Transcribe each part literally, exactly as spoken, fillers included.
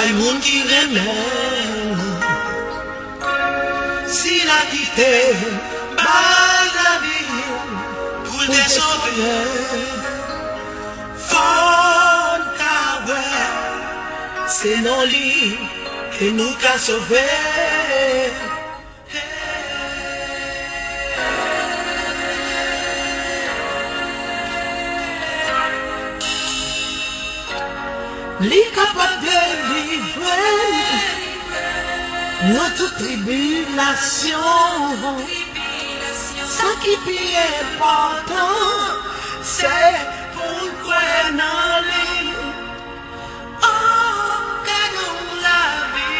Ay moun ki renmen nou, sila ki te bay lavi l pou l te sove. Fò n ka wè se nan li ke nou ka sove. Li kapab delivre n nan tout tribilasyon. Sa ki pi enpòtan, se pou n kwè nan li. Oh, gade yon lavi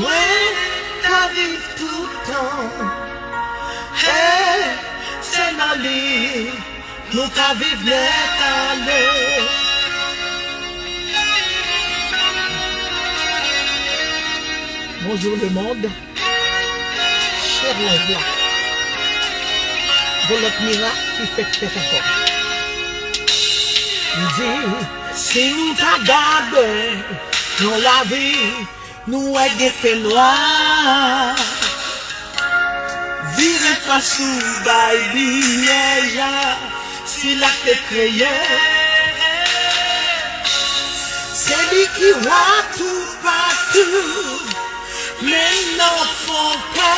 mwen ka viv tout tan. Hey, se nan li nou ka viv nèt ale. Bonjou lemonn. Share live la. Gon lòt mirak ki fèk fèt ankò. M di, si nou ta gade nan lavi, nou wè gen fènwa. Vire fas ou bay limyè a. Sila k te kreye. Se li ki wa toupatou. Men nan fon kè,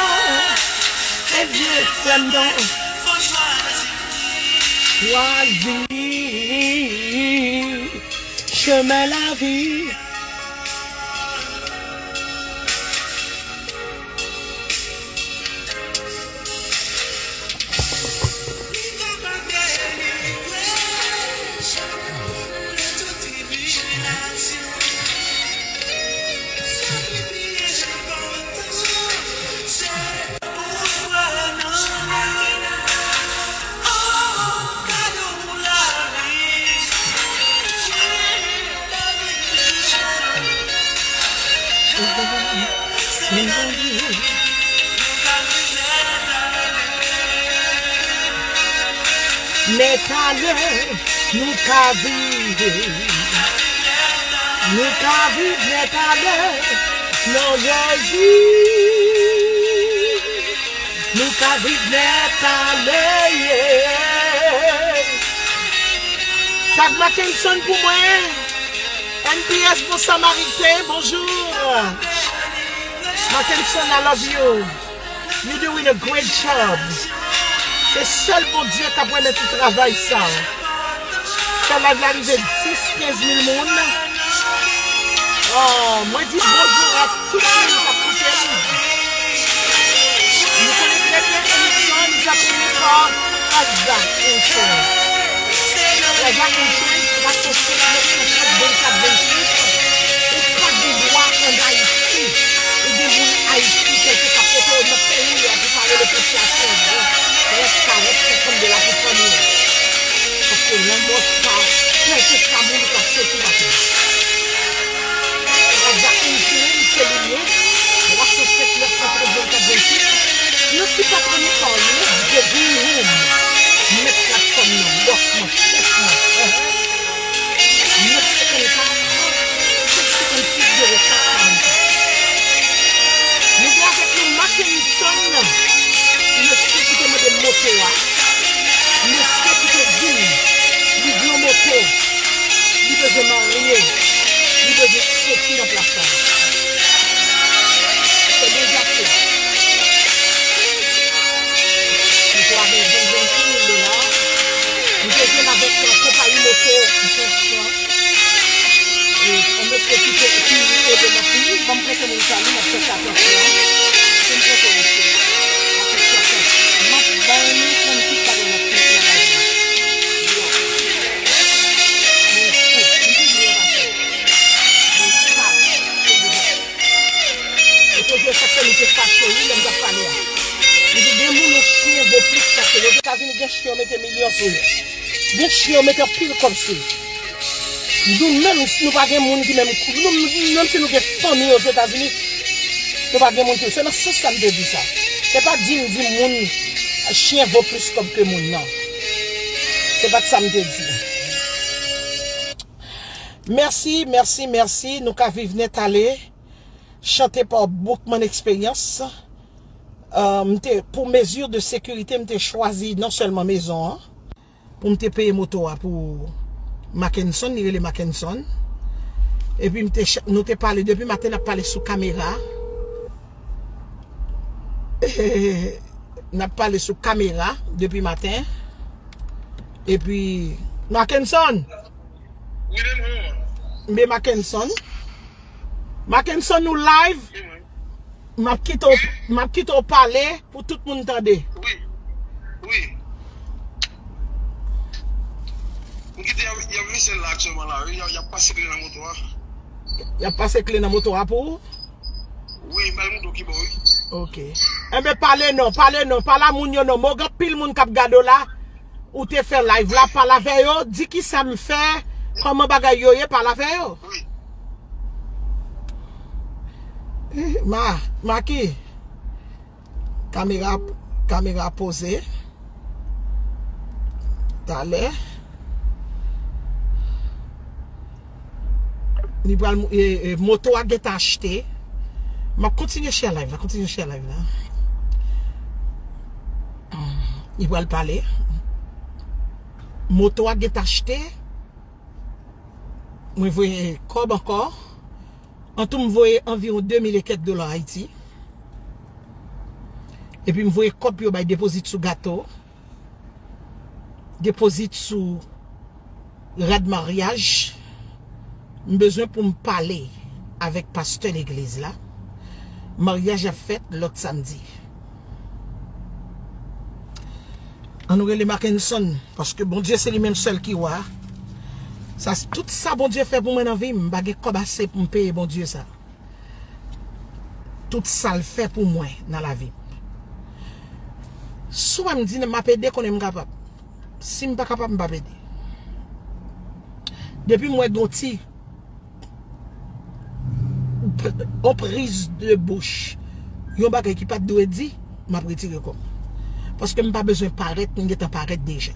ebyen, frè m, non. Chwazi chemen lavi. Nèt ale, nou ka viv. Nou ka viv nèt ale nan Jezi. Nou ka viv nèt ale. Tag Mackenson pou mwen. N P S, bon Samariten, bonjou. Mackenson, I love you. You doing a great job. Se sèl Bondye k ap remèt ou travay sa. Fè live la rive dis, kenz mil moun. Oh, mwen di bonjou a tout moun k ap koute m. Nou konnen trè byen emisyon an, nou ap mennen pa Razak Insurance. Razak Insurance, se pa sou sèt nèf sèt nèf vennkat venntuit. Ou pa gen dwa ann Ayiti. Ou gen moun Ayiti, kèlkeswa kote w nan peyi a, pou pa rele popilasyon an, trant, karant, senkant dola pou fanmi w. Paske lanmò pa kèlkeswa moun ou ka soti bato. Razak Insurance, se li menm, twa san sèt nèf san trant vennkat venntuit. Nou sipatwone pa Lady Green Room, mèt platfòm nan, bòs mwen, chèf mwen. Nèf senkannkat, senk senkannsis, zewo kat karannkat. Nou gen avèk nou Mackenson, mesye ki te mande m moto a. Mesye ki te di m li gen yon moto, li bezwen marye, li bezwen soti nan plas la. Se deja fèt. Moto a gen vennsenk mil dola. M te jwenn avèk, euh, konpayi moto Attention. E, yon mesye ki te, ki ede m anpil, ban m prete moun sa li, m ap chèche Attention. Si m prete w, mesye. Attention, Attention. M ap bay nou konn tout bagay n ap fè nan lavi a. Yo. Mwen fou. M toujou yon pase. Mwen sal. Mwen toujou sa k fè nou te fache, wi, lè m t ap pale a. M di, gen moun yon chen vo plis pase l. Ozetazini, gen chen yo mete milyon sou yo. Gen chen yo mete anpil kòb sou yo. Nou menm, nou pa gen moun ki menm, nou, nou menm si nou gen fanmi Ozetazini, nou pa gen moun ki, se nan sans sa m te di sa. Se pa di m di moun, chen vo plis kòb ke moun, non. Se pa t sa m te di. Mèsi, mèsi, mèsi. Nou ka viv nèt ale. Chante pa Boukman Experience. Euh, m te, pou mezi de sekirite, m te chwazi non sèlman mezon an, pou m te peye moto a pou Mackenson, li rele Mackenson. Epi m te, ch- nou te pale depi maten, n ap pale sou kamera. N ap pale sou kamera depi maten. Epi, Mackenson, men Mackenson. Mackenson, nou live. M ap kite w, m ap kite w pale pou tout moun tande. Wi. Wi. M kite y ap, y ap vise la aktyèlman la, wi. Y ap, y ap pase kle nan moto a. Y ap pase kle nan moto a pou ou? Wi, m pral montre w ki bò, wi. Ok. Enben, pale non, pale non, pale a moun yo non. Mo gen anpil moun k ap gade w la. Ou te fè live la, pale avè yo, di kisa m fè, kòman bagay yo ye, pale avè yo. Wi. Eh, Ma, Maki, kamera, kamera poze. Talè. Li pral mou- e, e, moto a gentan achte. M ap kontinye share live la, kontinye share live la. Li pral pale. Moto a gentan achte. Mwen voye kòb ankò. Antou m voye anviwon de mil e kèk dola Ayiti. Epi m voye kòb pou yo bay depozit sou gato. Depozit sou rad maryaj. M bezwen pou m pale avèk pastè legliz la. Maryaj ap fèt lòt samdi. An nou rele Mackenson, paske Bondye se li menm sèl ki wa. Sa, tout sa Bondye fè pou mwen nan vi m, m pa gen kòb ase pou m peye Bondye sa. Tout sa l fè pou mwen nan lavi m. Si w wè m di m ap ede, konnen m kapab. Si m pa kapab, m p ap ede. Depi m wè gen yon ti, yon priz de bouch, yon bagay ki pa t dwe di, m ap retire kò m. Paske m pa bezwen parèt, m gentan parèt deja.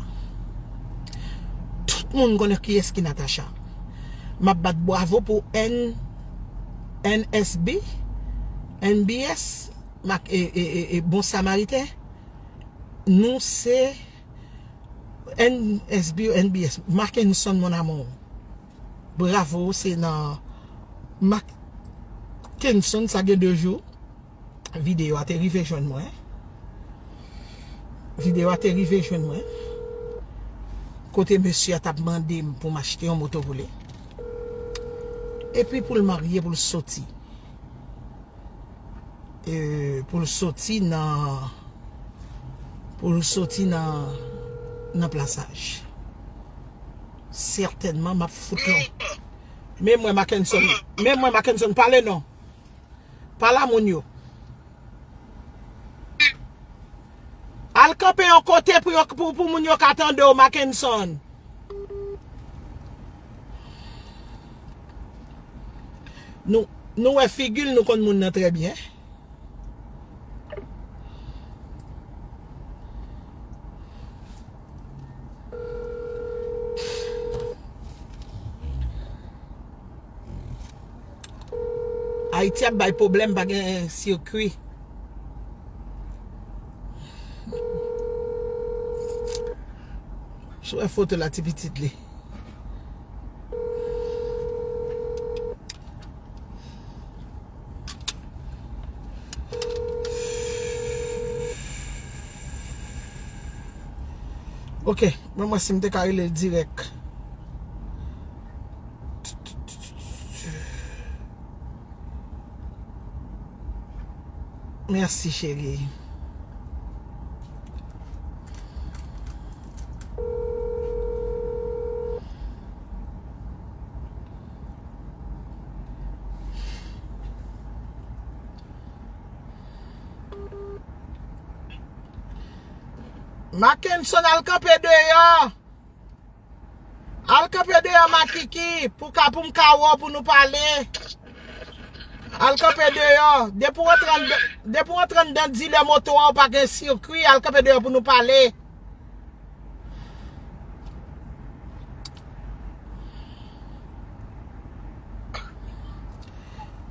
Tout moun konnen kiyès ki Natacha. M ap bat bwavo pou N, N S B, N B S, Mak-, e, e, e, e, Bon Samariten. Nou se N S B ou N B S. Mackenson, mon amour. Bravo, se nan Mackenson, sa gen de jou. Videyo a te rive jwenn mwen. Videyo a te rive jwenn mwen. Kote mesye a t ap mande m pou m achte yon moto pou li. Epi pou l marye, pou l soti. E, pou l soti nan, pou l soti nan, nan plasaj. Sètènman, m ap fout yon. Men mwen, Mackenson. Men mwen, Mackenson, pale non. Pale a moun yo. Al kanpe yon kote pou yo, pou, pou moun yo ka tande w, Mackenson. Nou, nou wè figi l, nou konn moun nan trè byen. Ayiti ap bay pwoblèm, pa gen sikwi. Sou wè foto la, ti pitit li. Ok, mwen, mwen si m te ka rele l dirèk. Mèsi, cheri. Mackenson, al kanpe deyò. Al kanpe deyò, Makiki, pou ka, pou m ka wè w, pou nou pale. Al kanpe deyò. Depi w antre anndan, depi w antre anndan dilè moto a, ou pa gen sikwi, al kanpe deyò pou nou pale.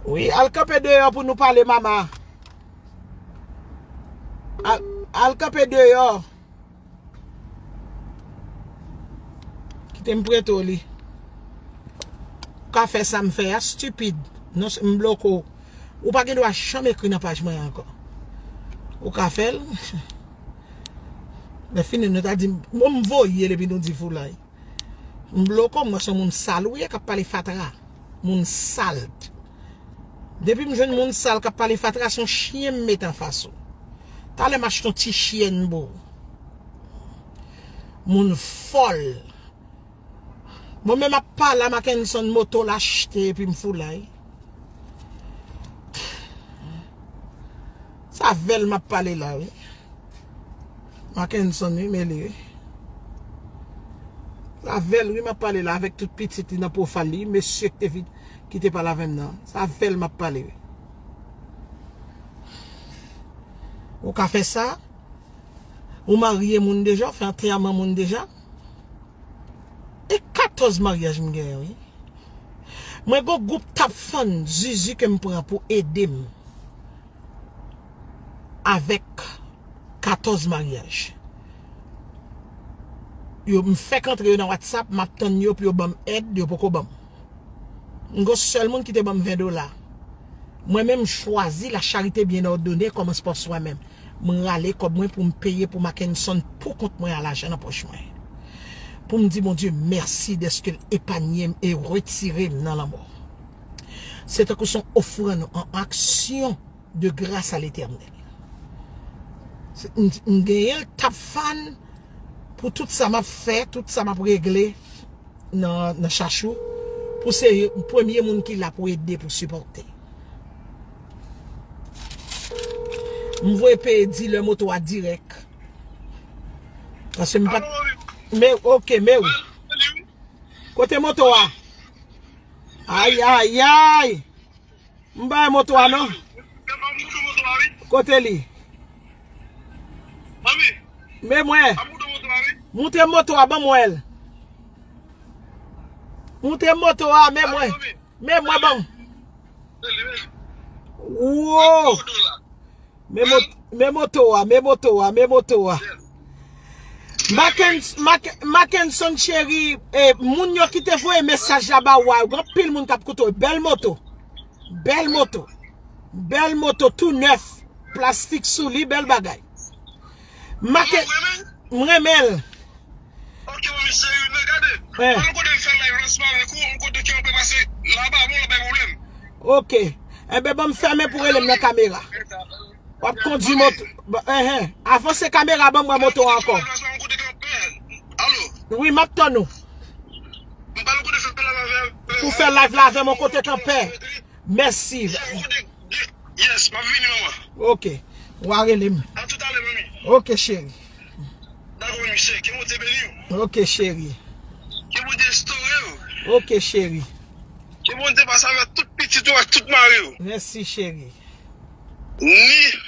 Wi, al kanpe deyò pou nou pale, mama. Al, al kanpe deyò. Kite m prete w li. Ou ka fè sa m fè a, stupid. Non, m bloke w. Ou pa gen dwa janm ekri nan paj mwen ankò. Ou ka fè l. Lè fini, nou ta di, bon, m voye l epi nou di foulay. M bloke w, m wè se yon moun sal ou ye k ap pale fatra. Moun sal. Depi m jwenn moun sal k ap pale fatra, se yon chyen m mete anfas ou. Talè m achte yon ti chyèn pou ou. Moun fòl. Mwen menm ap pale a Mackenson moto l achte epi m foulay. Sa vèl m ap pale la, wi. Mackenson, wi, mele, wi. Sa vèl, wi, m ap pale la avèk tout pitit li nan pwofal li, mesye ki te vin, ki te pale avè m nan. Sa vèl m ap pale, wi. Ou ka fè sa? Ou marye moun deja, ou fè antèman moun deja? E katòz maryaj m genyen, wi. Mwen gon gwoup t ap fann zizi ke m pran pou ede m avèk katòz maryaj. Yo, m fèk antre yo nan WhatsApp, m ap tann yo pou yo ban m èd, yo poko ban m. M gon sèl moun ki te ban m ven dola. Mwen menm, m chwazi la charité bien ordonnée kòm sponsò mwen menm. M rale kòb mwen pou m peye pou Mackenson pou kont mwen a lajan nan pòch mwen. Pou m di Bondye mèsi dèske l epanye m e retire m nan lanmò. Se tankou se yon ofrann, yon aksyon de grâce à l'Éternel. Se, m, m genyen l t ap fann pou tout sa m ap fè, tout sa m ap regle nan, nan chachou, pou se premye moun ki la pou ede, pou sipòte. M voye peye dilè moto a dirèk. Paske m pa t. Men, ok, men wi. Kote moto a? Ay, ay, ay! M bay moto a non. Kote li? Men mwen. Moute moto a, ban mwen l. Moute moto a, men mwen. Men mwen, ban. Wo! Men mo-, men moto a, men moto a, men moto a. Mackenson, Mac-, Mackenson cheri, eh, moun yo ki te voye mesaj la ba ou a, gen anpil moun k ap koute w. Bèl moto. Bèl moto. Bèl moto tou nèf. Plastik sou li, bèl bagay. Macke-, m renmen l. Ok, mwen, mesye, men gade. Mwen kote m fè live lansman avèk ou, yon kote ki anpe pase laba, bon, laba pwoblèm. Ok. Enben, ban m fèmen pou rele m nan kamera. W ap kondui moto. Enhen. Avanse kamera, ban m wè moto a ankò. Alo? Wi, m ap tann ou. M pral yon kote fè live avè. Pou fè live la avè m yon kote k anpè. Mèsi. Yes, m ap vini, manman. Ok. W a rele m. A tout alè, manmi. Ok, cheri. Dakò, manmi, cheri. Ke Bondye beni w. Ok, cheri. Ke Bondye restore w. Ok, cheri. Ke Bondye pase avèk tout pitit ou ak tout mari w. Mèsi, cheri. Ni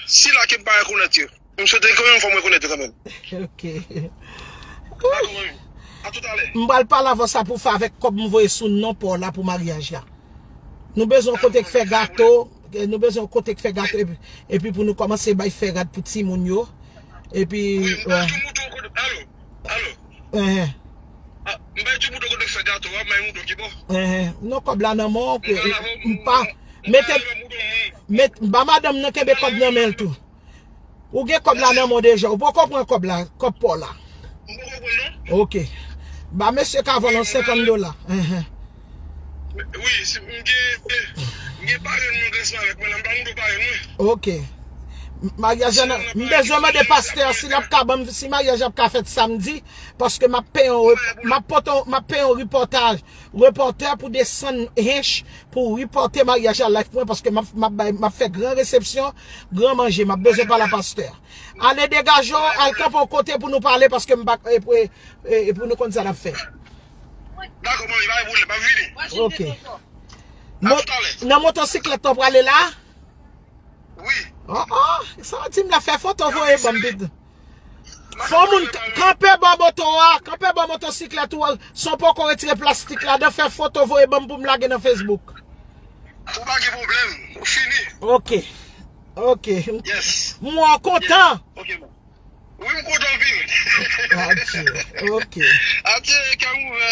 sila ke m pa rekonèt yo. M swete ke yon fwa m rekonèt yo kanmenm. Ok. Dakò, manmi. A tout alè. M pral pale avè w sa pou fè avèk kòb m voye sou non pa w la pou maryaj la. Nou bezwen yon kote k fè gato, eh, nou bezwen yon kote k fè gato, epi, epi pou nou kòmanse bay fè rad pou timoun yo. Epi, wi, m bay tou mouton kote, alo, alo. Enhen. Ah, m bay tou mouton kote k fè gato a, m bay mouton ki bò. Enhen. Non, kòb la nan men w, m pa, mete, met, ba madanm nan kenbe kòb nan men l tou. Ou gen kòb la nan men w deja. Ou poko pran kòb la, kòb pa w la. M poko pran non. Ok. Ba mesye Kavòl yon senkant dola. Enhen. Wi, si m gen, m gen parenn mwen, grannsè avèk mwen, la m pa moudo parenn mwen. Ok. M, maryaj la nan, m bezwen mande pastè a si l ap ka ban m, si maryaj la ap ka fèt samdi, paske m ap peye yon, m ap pote yon, m ap peye yon ripòtaj, repòtè pou desann Hinche, pou ripòte maryaj la live pou mwen, paske m ap, m ap bay, m ap fè gran resepsyon, gran manje, m ap bezwen pale a pastè. Ale degaje w, al kanpe yon kote pou nou pale, paske m pa, e, e, e, e pou nou konn sa n ap fè. Dakò, manmi, pa gen pwoblèm, m ap vini. Ok. A tout alè. Nan motosiklèt ou prale la? Wi. Oh, oh, sa w di m la, fè foto voye ban m, pit. Fò moun k-, kanpe bò moto a, kanpe bò motosiklèt ou, san poko retire plastik ladan, fè foto voye ban m pou m lage nan Facebook. Ou pa gen pwoblèm. Ou fini. Ok. Ok. Yes. Mwen kontan. Ok, bon. Wi, m kontan anpil. Adje. Ok. Adje, kè m ouvè.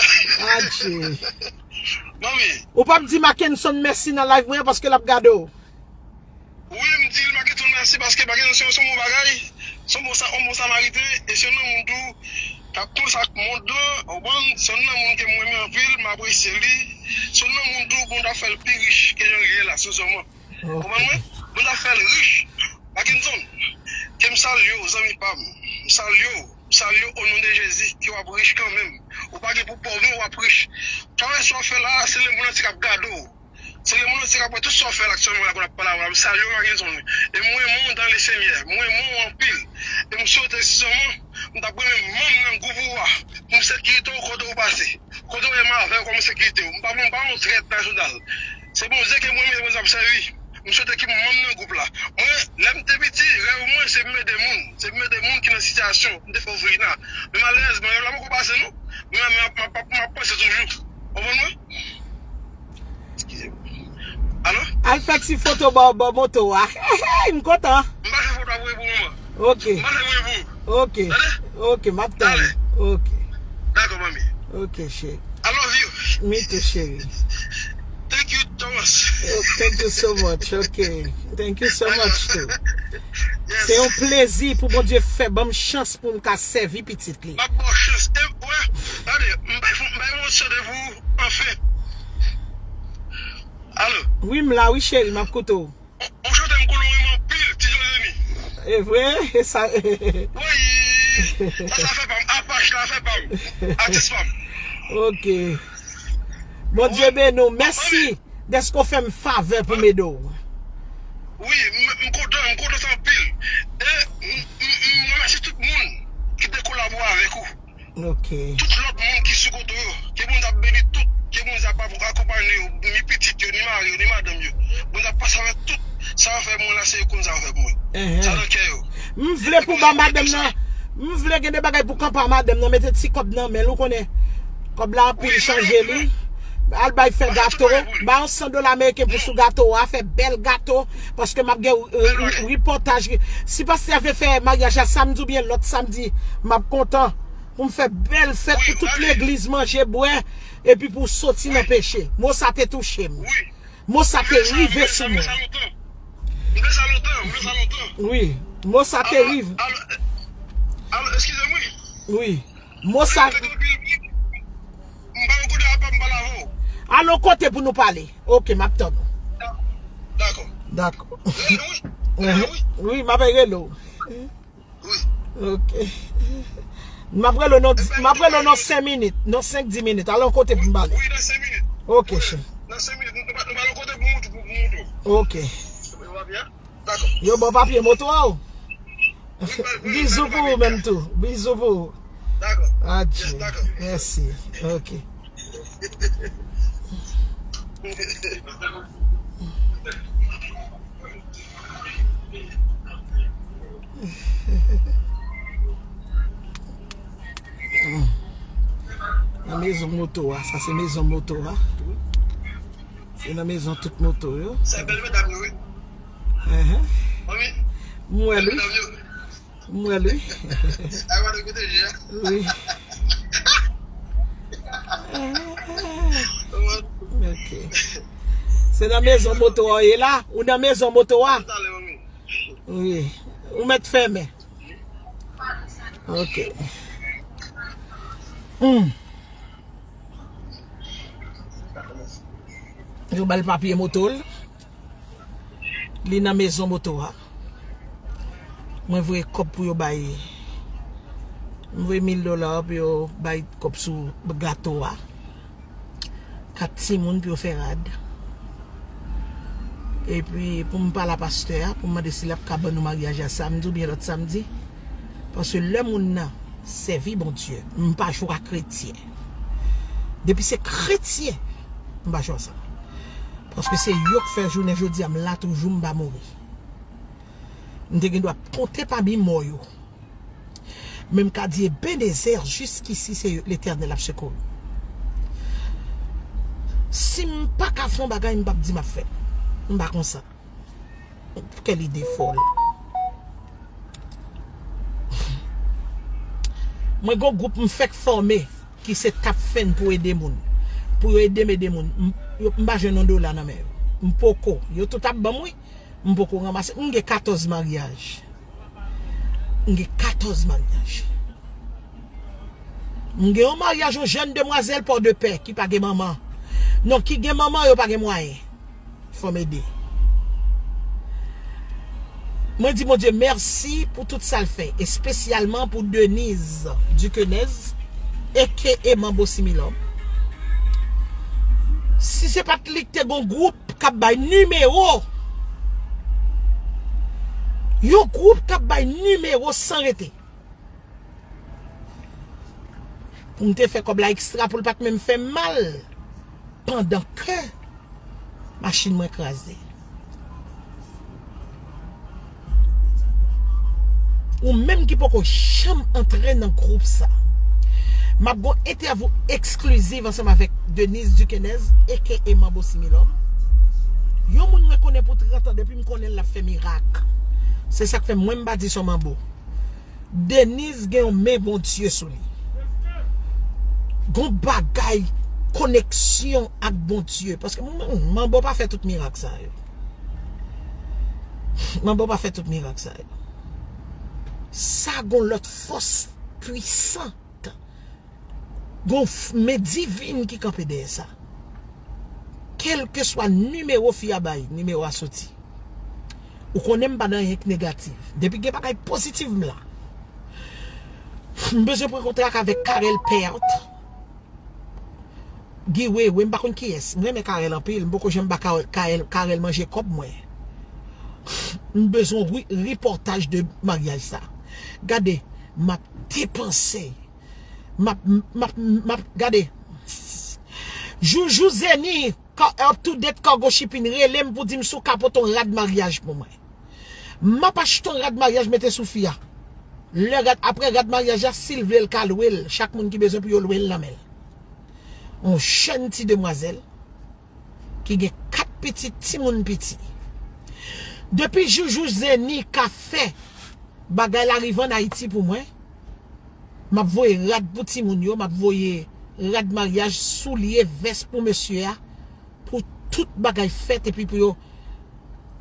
Adje. Manmi. Ou p ap di Mackenson mèsi nan live mwen an paske l ap gade w. Wi, m di l Mackenson mèsi paske Mackenson se yon bon bagay. Se yon bon sa, yon bon samariten. E se yon moun tou k ap konsa ak mond lan. Ou konprann? Se yon moun ke m renmen anpil, m apresye li. Se yon moun tou Bondye ap fè l pi rich ke jan l ye la, sensèman. Ok. Konprann mwen? Bondye ap fè l rich. Mackenson, ke m salye w, zanmi pa m. M salye w. M salye w o non de Jezi, ke w ap rich kanmenm. Ou pa gen pou pòv non, w ap rich. Travay sa w ap fè la, se lemonn antye k ap gade w. Se lemonn antye k ap wè tout sa w fè la aktyèlman la, pou n ap pale avè w la. M salye w, Mackenson. E m renmen w dans le Seigneur. M renmen w anpil. E m swete sensèman, m t ap renmen manm nan gwoup ou a, pou m sekirite w kote w pase. Kote w ye m avè w kòm sekirite w. M pa, m pa yon trèt nan jounal. Se Bondye ke mwen menm ap sèvi. M swete ke m manm nan gwoup la. Mwen, lè m te piti, rèv mwen se pou m ede moun. Se pou m ede moun ki nan sitiyasyon. M te fè òfelina. Men malerezman, rèv la poko pase non. Men, men, m ap, m ap, m ap panse toujou. Konprann mwen? Eskize m. Alo? Al fè ti foto bò, bò moto a. M kontan. M pa fè foto a pou, pou moman. Ok. M pa fè pou, pou. Ok. Tande? Ok, m ap tann. Alè. Ok. Dakò, manmi. Ok, cheri. I love you. Me too, cheri. Thank you, Thomas. Oh, thank you so much. Ok. Thank you so much too. Yes. Se yon plezi pou Bondye fè ban m chans pou m ka sèvi pitit li. M ap ba w chans. E, wè, tande, m bay fon, m bay yon chante pou ou, anfen. Alo? Wi, m la, wi, cheri, m ap koute w. On, on chante m konnen w renmen anpil, Ti Jozeni. E vre? E sa. Wi! Sa, sa fè pa m. Apache la fè pa m. Atis pa m. Ok. Bondye beni w. Mèsi dèske w fè m favè pou m ede w. Wi, m, m kontan, m kontan sa anpil. E m, m, m remèsye tout moun ki te kolabore avèk ou. Ok. Tout lòt moun ki sou kote yo, ke Bondye ap beni tout, ke Bondye ap akonpaye yo, ni pitit yo, ni mari yo, ni madanm yo. Bondye ap pase avèk tout, sa yo fè pou mwen la, se yo konn sa yo fè pou mwen. Sa nan kè yo. M vle pou ba madanm nan, m vle gen de bagay pou kanpe a madanm nan, mete ti kòb nan men l, ou konnen. Kòb la anpil chanje li. Al bay fè gato, bay yon san dola ameriken pou sou gato a, fè bèl gato, paske m ap gen, euh, ripòtaj. Si pastè a vle fè maryaj la samdi oubyen lòt samdi, m ap kontan. Pou m fè bèl fèt pou tout legliz manje, bwè, epi pou soti nan peche. Mo sa te touche m. Mo sa te rive sou mwen. Wi, mo sa te rive. Wi, mo sa. Al yon kote pou nou pale. Ok, m ap tann ou. Dakò. Wi, m ap rele w. Wi. Ok. M ap rele w nan, m ap rele w nan senk minit, nan senk dis minit. Al yon kote pou m pale. Wi, nan senk minit. Ok, chè. Nan senk minit, nou, nou, nou al yon kote pou moutou, pou, pou moutou. Ok. Yo ba w papye moto a w? Wi, pa, pa, bizou pou ou menm tou. Bizou pou ou. Dakò. Adje. Mèsi. Ok. Nan mezon moto a, sa se mezon moto a. Se nan mezon tout moto yo. Se bèl medam yo, wi. Enhen. Manmi, m wè l, wi. Bèl medam yo. M wè l, wi. Ay, madan kote je a. Wi. Ok. Se nan mezon moto a w ye la? Ou nan mezon moto a? Wi. Ou mèt fèmen. Ok. Hmm. Yo ba l papye moto l. Li nan mezon moto a. Mwen voye kòb pou yo bay. Mwen voye mil dola pou yo bay kòb sou gato a. Kat timoun pou yo fè rad. Epi pou m pale a pastè a, pou m mande si l ap ka ban nou maryaj la samdi oubyen lòt samdi. Paske lè moun nan sèvi Bondye, m pa jwe ak kretyen. Depi se kretyen, m pa jwe ak sa. Paske se yo k fè jounen jodi a m la toujou, m pa mouri. M te gen dwa konte pami mò yo. Men m ka di Ebenezè, jiskisi se Letènèl ap sekouri. Si m pa ka fè yon bagay, m p ap di m ap fè l. M pa konsa. Kèl ide fòl. Mwen gon gwoup m fèk fòme ki se Tap Fen pou ede moun. Pou yo ede m ede moun. M, yo, m pa jwenn yon dola nan men yo. M poko. Yo tout ap ban m wi. M poko ranmase. M gen katòz maryaj. M gen katòz maryaj. M gen yon maryaj yon jèn demwazèl Pòdepè ki pa gen manman. Non, ki gen manman, yo pa gen mwayen. Fò m ede. Mwen di Bondye mèsi pou tout sa l fè, espesyalman pou Denise Duquenez, aka Manbo Similòm. Si se pa t li ki te gon gwoup k ap bay nimewo, yon gwoup k ap bay nimewo san rete. Pou m te fè kòb la ekstra pou l pa t menm fè m mal. Pandan ke machin mwen kraze. Ou menm ki poko janm antre nan gwoup sa. M ap gon entèvyou eksklizif ansanm avèk Denise Duquenez, aka Manbo Similòm. Yon moun mwen konnen pou trant an depi m konnen l ap fè mirak. Se sa k fè mwen m pa di s on manbo. Denise gen yon men Bondye sou li. Gon bagay koneksyon ak Bondye. Paske m, m, manbo pa fè tout mirak sa yo. Manbo pa fè tout mirak sa yo. Sa gon lòt fòs pwisan. Gon f- men divin ki kanpe dèyè sa. Kèlkeswa nimewo fi a bay, nimewo a soti. Ou konnen m pa nan anyen k negatif. Depi gen bagay pozitif m la. M bezwen pran kontak avèk Carel Pert. Guy Wewe, m pa konn kiyès. M renmen Carel anpil. M poko janm ba Carel, Carel, Carel manje kòb mwen. M bezwen wi, repòtaj de maryaj sa. Gade, m ap depanse. M ap, m ap, m ap, gade. Joujou Zeni, ka- Up to Date Cargo Shipping, rele m pou di m si w ka pote yon rad maryaj pou mwen. M ap achte yon rad maryaj mete sou fi a. Lè rad, apre rad maryaj la, si l vle, l ka lwe l. Chak moun ki bezwen pou yo lwe l nan men l. Yon jèn ti demwazèl ki gen kat pitit, timoun piti. Depi Joujou Zeni ka fè bagay la rive ann Ayiti pou mwen, m ap voye rad pou timoun yo, m ap voye rad maryaj, soulye, vès pou mesye a, pou tout bagay fèt, epi pou yo,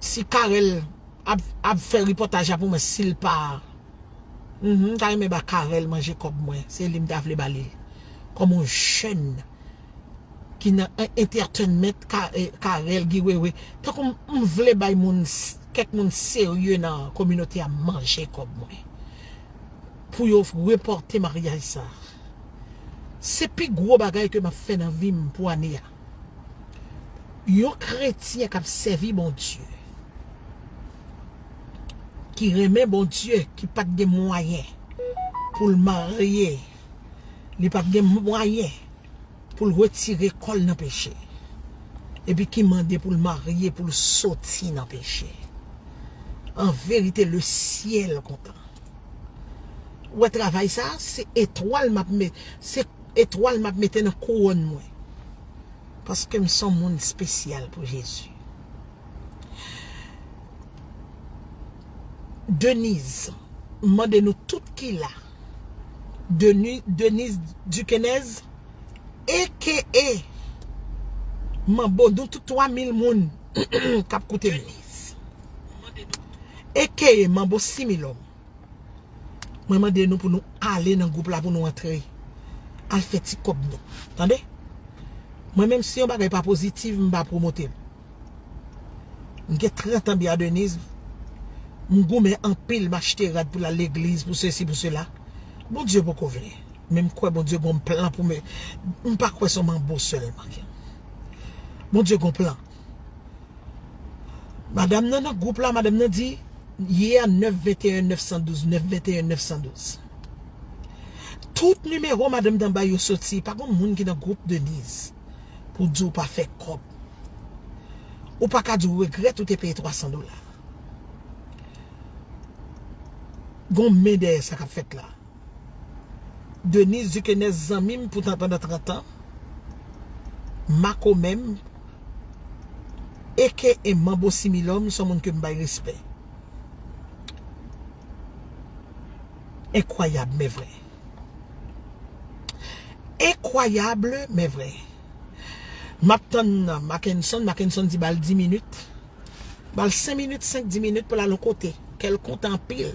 si Carel ap, ap fè repòtaj la pou mwen, si l pa, mhm, m ta renmen ba Carel manje kòb mwen, se li m ta vle ba li l. Kòm yon jèn ki nan en- entertainment, Ka- eh, Carel, Guy Wewe. Tankou m, m vle bay moun, s- kèk moun serye nan kominote a manje kòb mwen. Pou yo repòte maryaj sa. Se pi gwo bagay ke m ap fè nan vi m pou ane a. Yon kretyen k ap sèvi Bondye, ki renmen Bondye, ki pa t gen mwayen pou l marye, li pa t gen mwayen pou l retire kò l nan peche, epi ki mande pou l marye, pou l soti nan peche. An verite, le syèl kontan. Ou wè travay sa, se etwal m ap met, se etwal m ap mete nan kouwòn mwen. Paske m se yon moun espesyal pou Jezi. Denise, m mande nou tout ki la. Deni- Denise Duquenez, aka Manbo, nou tout twa mil moun k ap koute m yo. Aka Manbo Similòm. Mwen mande nou pou nou ale nan gwoup la, pou nou antre. Al fè ti kòb nou. Tande? Mwen menm si yon bagay pa pozitif, m pa pwomote l. M gen trant an byen a Denise. M goumen anpil, m achte rad pou l al legliz, pou sesi, pou sela. Bondye poko vle. Men m kwè Bondye gon plan pou mwen. M pa kwè se yon manbo sèlman. Bondye gon plan. Madanm nan nan gwoup la, madanm nan di, yeah, nèf venteyen nèf san douz, nèf venteyen nèf san douz. Tout nimewo madanm nan bay yo soti, pa gon moun ki nan gwoup Denise pou di w pa fè kòb. Ou pa ka di w regrèt ou te peye twa san dola. Gon men dèyè sa k ap fèt la. Denise Duquesne, zanmi m pou tan pandan trant an. Makomè m. A K A Manbo Similòm, se yon moun ke m bay respè. Enkwayab, men vrè. Enkwayab, men vrè. M ap tann Mackenson. Mackenson di ba l dis minit. Ba l senk minit, senk, dis minit pou l al yon kote. Kè l kontan anpil.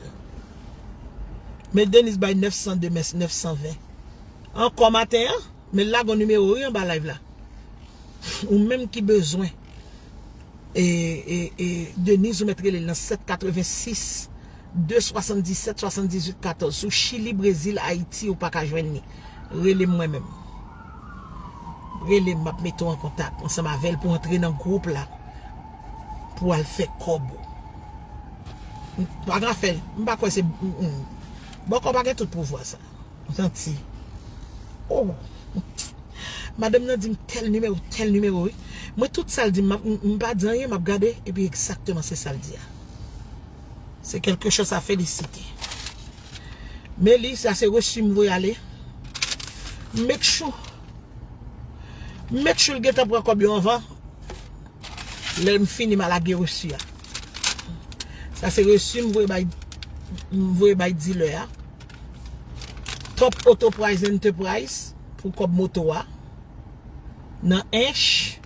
Men Denise bay nèf san de, men nèf san ven. Ankò maten an, men l lage yon nimewo wi anba live la. Ou menm ki bezwen e, e, e, Denise, ou mèt rele l nan sèt katrevensis, de swasanndisèt, swasanndizuit katòz. Sou Chili, Brezil, Ayiti, ou pa ka jwenn li. Rele m mwen menm. Rele m, m ap mete w an kontak ansanm avè l pou antre nan gwoup la. Pou al fè kòb ou. M pa ka fè l. M pa kwè se, mm, mm. Bòkò pa gen tout pouvwa sa. Ou santi? Oh. Madanm nan di m tèl nimewo, tèl nimewo, wi. Mwen, tout sa l di m, m, m, m pa di anyen, m ap gade, epi egzakteman se sa l di a. Se quelque chose à féliciter. Men li, sa se resi m voye ale. Make sure. Make sure l gentan pran kòb yo anvan. Lè m fini, m a lage resi a. Sa se resi m voye bay, m voye bay dilè a. Top Auto Price Enterprise pou kòb moto a. Nan Ench,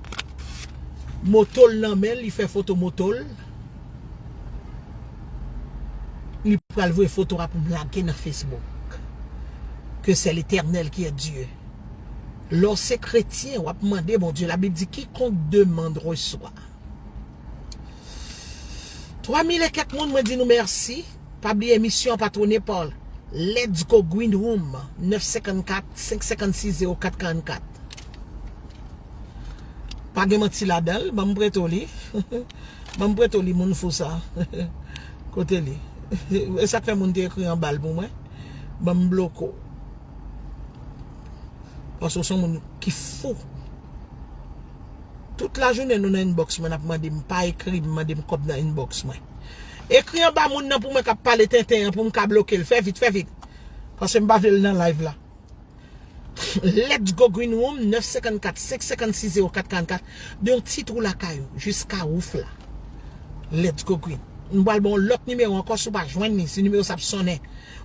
moto l nan men l, li fè foto moto l. Li pral voye foto a pou m lage nan Facebook. Que c'est l'Éternel qui est Dieu. Lè w se kretyen, w ap mande Bondye. Labib di, quiconque demande reçoit. Twa mil e kèk moun, mwen di nou mèsi. Pa bliye emisyon an patwone pa Let's Go Green Room, nèf senkannkat, senk senkannsis, zewo kat karannkat. Pa gen manti ladan l, ban m prete w li. Ban m prete w li, moun fou sa. Kote li? E sa k fè moun te ekri anba l pou mwen? Ban m bloke w. Paske w se yon moun ki fou. Tout lajounen nou nan inbox mwen, n ap mande m, pa ekri m, mande m kòb nan inbox mwen. Ekri anba moun nan pou mwen k ap pale tenten an pou m ka bloke l. Fè vit, fè vit. Paske m pa vle l nan live la. Let's Go Green Room, nèf senkannkat, senk senkannsis, zewo kat karannkat. De yon ti twou lakay ou jiska wouf la. Let's Go Green. M pral ba w lòt nimewo ankò si w pa jwenn li. Si nimewo sa ap sonnen,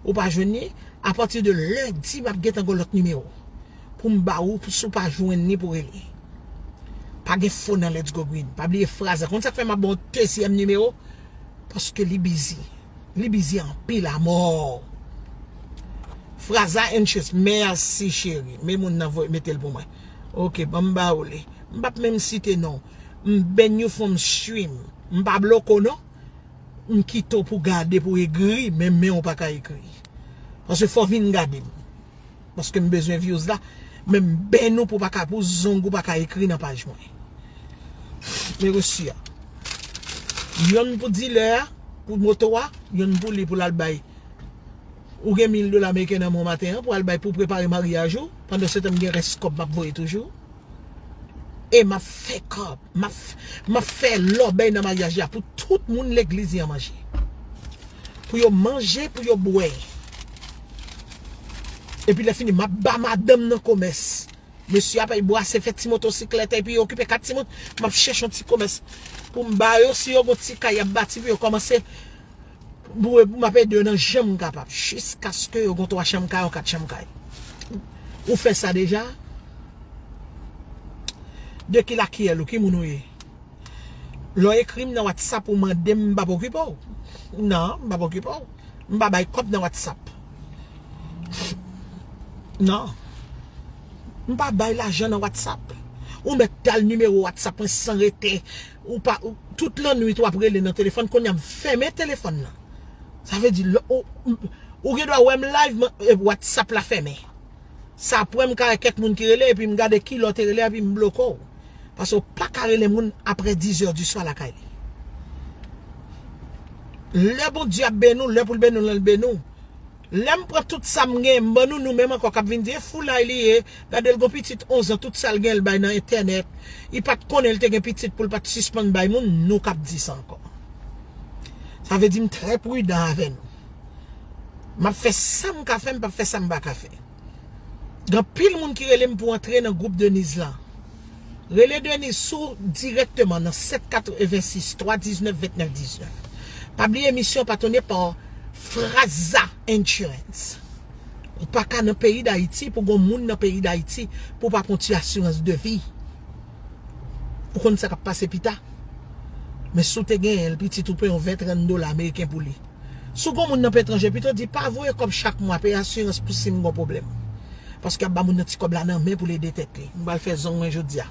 ou pa jwenn li, apati de lendi, m ap gentan gen lòt nimewo pou m ba ou, si w pa jwenn li pou rele. Pa gen fo nan Let's Go Green. Pa bliye fraz la. Konn sa k fè m ap ba w dezyèm nimewo? Paske li bizi. Li bizi anpil amò. Fraza Anxious, mèsi cheri. Men moun nan voye mete l pou mwen. Ok, ban m ba ou li. M p ap menm site non. M ban you from stream. M pa bloke w non. M kite w pou gade, pou egri, men men w pa ka egri. Paske fò w vin gade m. Paske m bezwen views la. Men m ban nou pou pa ka, pou zong ou pa ka ekri nan paj mwen. Men resi a. Yonn pou dilè a, pou moto a, yonn pou li pou l al bay. Ou gen mil dola ameriken nan men w maten an pou al bay pou prepare maryaj ou. Pandan se tan m gen rès kòb m ap voye toujou. E m ap fè kòb. M ap, m ap fè lòbèy nan maryaj la pou tout moun legliz li an manje. Pou yo manje, pou yo bwè. Epi lè fini, m ap ba madanm nan komès. Mesye ap al bwase, fè ti motosiklèt epi yo okipe kat timoun. M ap chèche yon ti komès pou m ba yo. Si yo gon ti kay y ap bati pou yo kòmanse, m ap ede yo nan jan m kapab. Jiskaske yo gon twa chanm kay, yon kat chanm kay. Ou fè sa deja? De ki lakiyèl ou, ki moun ou ye? Lè w ekri m nan WhatsApp, ou mande m, m p ap okipe w. Non, m p ap okipe w. M pa bay kòb nan WhatsApp. Non. M pa bay lajan nan WhatsApp. Ou mèt dal nimewo WhatsApp mwen san rete. Ou pa, ou, tout lannwit w ap rele nan telefòn, kounye a m fèmen telefòn nan. Sa vle di, lè, ou, ou gen dwa wè m live, men, e, WhatsApp la fèmen. Sa pran m ka wè kèk moun ki rele, epi m gade ki lè w te rele, epi m bloke w. Paske w pa ka rele moun apre dizè di swa lakay li. Lè Bondye ap beni w, lè pou l beni w, l beni w. Lè m pran tout sa m gen, m ban nou, nou menm ankò k ap vin di, e foulay li ye, gade l gon pitit onz an, tout sa l gen, l bay nan entènèt. Li pa t konnen l te gen pitit pou l pa t sispann bay moun, nou k ap di sa ankò. Sa vle di m trè pridan avè nou. M ap fè sa m ka fè, m p ap fè sa m pa ka fè. Gen anpil moun ki rele m pou antre nan gwoup Denise lan. Rele Denise sou dirèkteman nan sèt katrevensis twa diznèf ventnèf diznèf. Pa bliye emisyon patwone pa Fraza Insurance. Ou pa ka nan peyi Dayiti pou gon moun nan peyi Dayiti pou pa pran ti asirans de vi. Ou konn sa k ap pase pita. Men si w te genyen l, pitit ou peye yon ven, trant dola ameriken pou li. Si w gon moun nan peyi etranje, pito di pa voye kòb chak mwa, peye asirans pou si m gon pwoblèm. Paske ap ba moun nan ti kòb la nan men pou l ede tèt li. M pral fè zong mwen jodi a.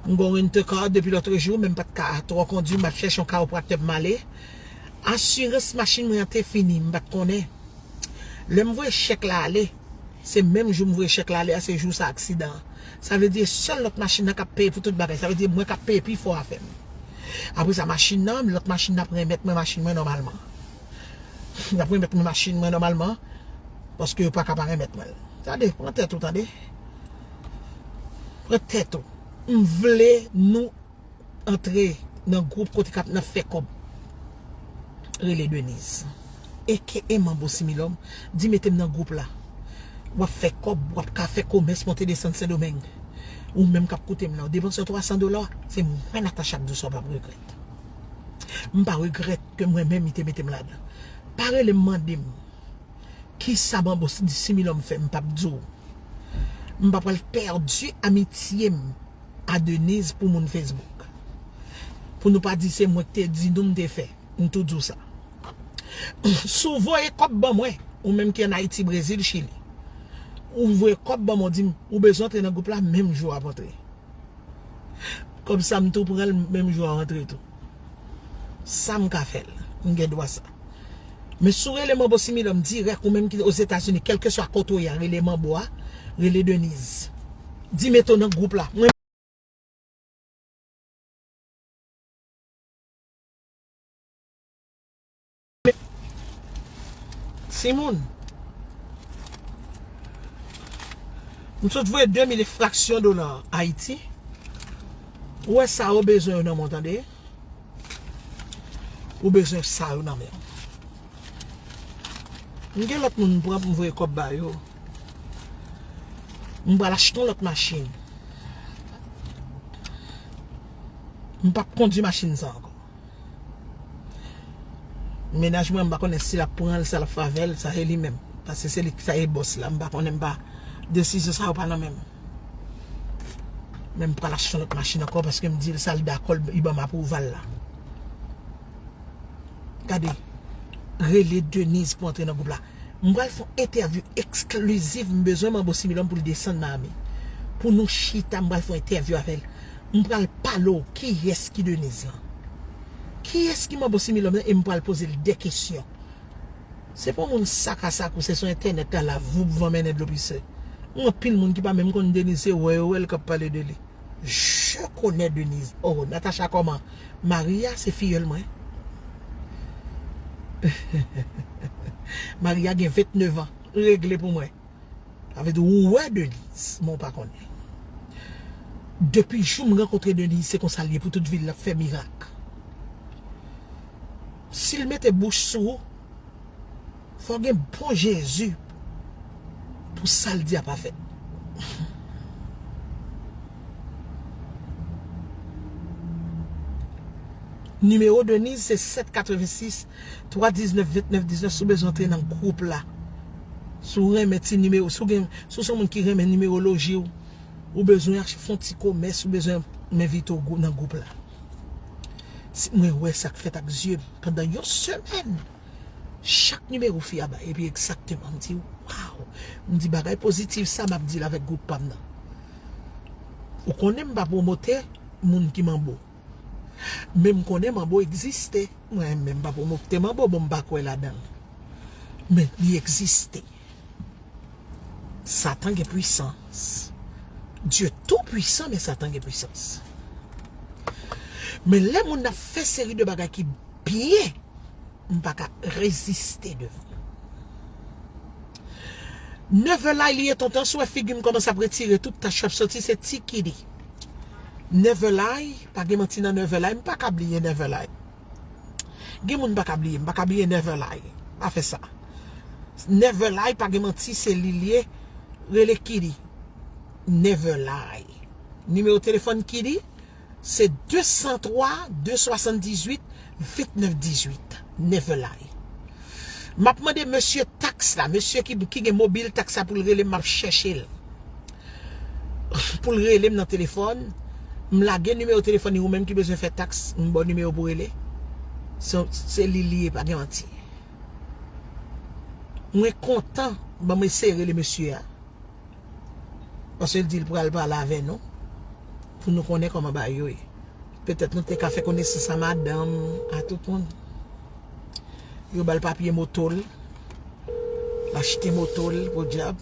M gon rent a car depi lòtrejou, men m pa t ka twò kondui, m ap chèche yon chiropractor pou m ale. Asirans machin mwen an te fini, m pa t konnen. Lè m voye chèk la ale, se menm jou m voye chèk la ale a, se jou sa aksidan an. Sa vle di e sèl lòt machin nan k ap peye pou tout bagay. Sa vle di mwen k ap peye pi fò afè m. Apre sa, machin nan, lòt machin nan ap renmèt mwen machin mwen nòmalman. Y ap renmèt mwen machin mwen nòmalman, paske yo pa ka pa renmèt mwen l. Tande, pran tèt ou, tande. Pran tèt ou. M vle nou antre nan gwoup kote k ap nan fè kòb. Rele Denise. Eke e manbo Similòm, di mete m nan gwoup la. W ap fè kòb, w ap ka fè komès monte desann Sendomeng. Ou menm k ap koute m la, w depanse twa san dola, se mwen Natacha k di w sa w p ap regrèt. M pa regrèt ke mwen menm li te mete m ladan. Pa rele m mande m kisa manbo Similòm fè, m p ap di w. M pa pral pèdi amitye m a Denise pou moun Facebook. Pou nou pa di se mwen ki te di nou m te fè. M tou di w sa. Si w voye kòb ban mwen, ou menm ki ann Ayiti, Brezil, Chili, ou voye kòb ban mwen, w di m ou bezwen antre nan gwoup la, menm jou w ap antre. Kòb sa m tou pran l menm jou a antre tou. Sa m ka fè l. M gen dwa sa. Men si w rele manbo Similòm dirèk ou menm ki Ozetazini, kèlkeswa kote w ye a, rele manbo a, rele Denise. Di mete w nan gwoup la. Mwen Timoun, m sot voye de mil e fraksyon dola Ayiti. Ou wè sa yo bezwen yo nan men w, tande? Ou bezwen sa yo nan men w. M gen lòt moun m pran pou m voye kòb ba yo. M pral achte yon lòt machin. M p ap kondui machin sa ankò. Mennaj mwen, m pa konnen si l ap pran l, sa l ap fè avè l, sa se li menm. Paske se li ki sa e bòs la, m pa konnen, m pa, desizyon sa yo pa nan men m. Men m pral achte yon lòt machin ankò paske m di l sa l dakò, li ban m apwouval la. Gade, rele Denise pou antre nan gwoup la. M pral fè yon entèvyou eksklizif, m bezwen manbo Similòm pou l desann Miami. Pou nou chita, m pral fè yon entèvyou avè l. M pral pale w kiyès ki Denise lan. Kiyès ki manbo Similòm lan e m pral poze l de kesyon. Se pa yon moun sakasak ou se sou entènèt la la voup van mennen dlo pise. Gen anpil moun ki pa menm konn Denise se wè yo wè l k ap pale de li. Je connais Denise. Oh, Natacha kòman? Maria se fiyèl mwen. Maria gen ventnèf an. Regle pou mwen. Sa vle di ou wè Denise, men w pa konnen. Depi jou m rankontre Denise, se konsa l ye pou tout vi l, l ap fè mirak. Si l mete bouch sou ou, fò w gen bon Jezi pou sa l di a pa fèt. Nimewo Denise se sèt katrevensis twa diznèf ventnèf diznèf si w bezwen antre nan gwoup la. Si w renmen ti nimewo, si w gen, si w se yon moun ki renmen nimeroloji w, ou bezwen ach-, fè yon ti komès, ou bezwen m envite w gwou-, nan gwoup la. Si mwen wè sa k fèt ak zye m pandan yon semèn, chak nimewo fi a bay, epi egzakteman, m di, waw! M di, bagay pozitif sa m ap di l avèk gwoup pa m nan. Ou konnen m pa pwomote moun ki manbo. Men m konnen manbo egziste. Mwen menm m pa pwomote manbo, bon, m pa kwè ladan l. Men li egziste. Satan gen pwisans. Dye tou pwisan, men Satan gen pwisans. Men lè moun ap fè seri de bagay ki byen, m pa ka reziste devan. Nèvè lay li ye tonton, si w wè figi m kòmanse ap retire, tout tach yo ap soti, se ti ki li. Nèvè lay, pa gen manti nan nèvè lay, m pa ka bliye nèvè lay. Gen moun m pa ka bliye, m pa ka bliye nèvè lay. Pa fè sa. Nèvè lay, pa gen manti, se li l ye, rele ki li. Nèvè lay. Nimewo telefòn Kili, se de san twa, de swasanndizuit, vennèf dizuit, Neverlay. M ap mande mesye taks la, mesye ki, ki gen mobil taks la pou l rele m, m ap chèche l. Pou l rele m nan telefòn, m lage nimewo telefòn li, ou menm ki bezwen fè taks, m ba w nimewo pou rele. Se, se li li ye, pa gen manti. Mwen kontan, ban m eseye rele mesye a. Paske l di l pral pale avè nou, pou nou konnen kòman bagay yo ye. Petèt nou te ka fè konesans a madanm, a tout moun. Yo ba l papye moto l, l achte moto l, podyab.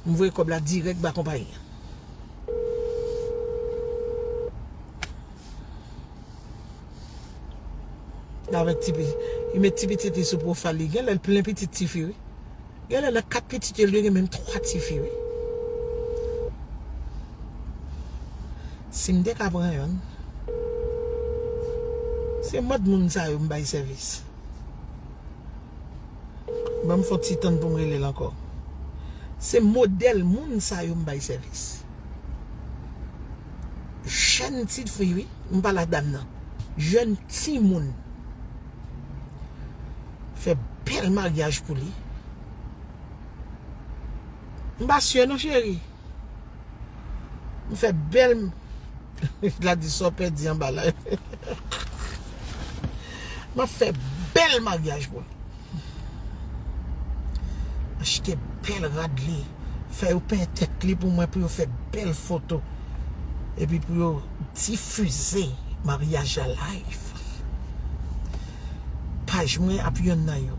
M voye kòb la dirèk ba konpayi an. Avèk ti pi-, li met ti pitit li sou pwofayl li. Genlè l plen pitit tifi, wi. Genlè nan kat pitit yo, l dwe gen menm twa tifi, wi. Si m te ka pran yonn, se mòd moun sa yo m bay sèvis. Ban m fon ti tann pou m rele l ankò. Se modèl moun sa yo m bay sèvis. Jèn ti fi, wi. M pa la dam nan. Jèn timoun. Fè bèl maryaj pou li. M pa si non, cheri. M fè bèl, la di sa w pèdi anba la. M ap fè bèl maryaj pou li. Achte bèl rad li. Fè yo penyen tèt li pou mwen, pou yo fè bèl foto. Epi pou yo difize maryaj la live. Paj mwen ap yonn nan yo.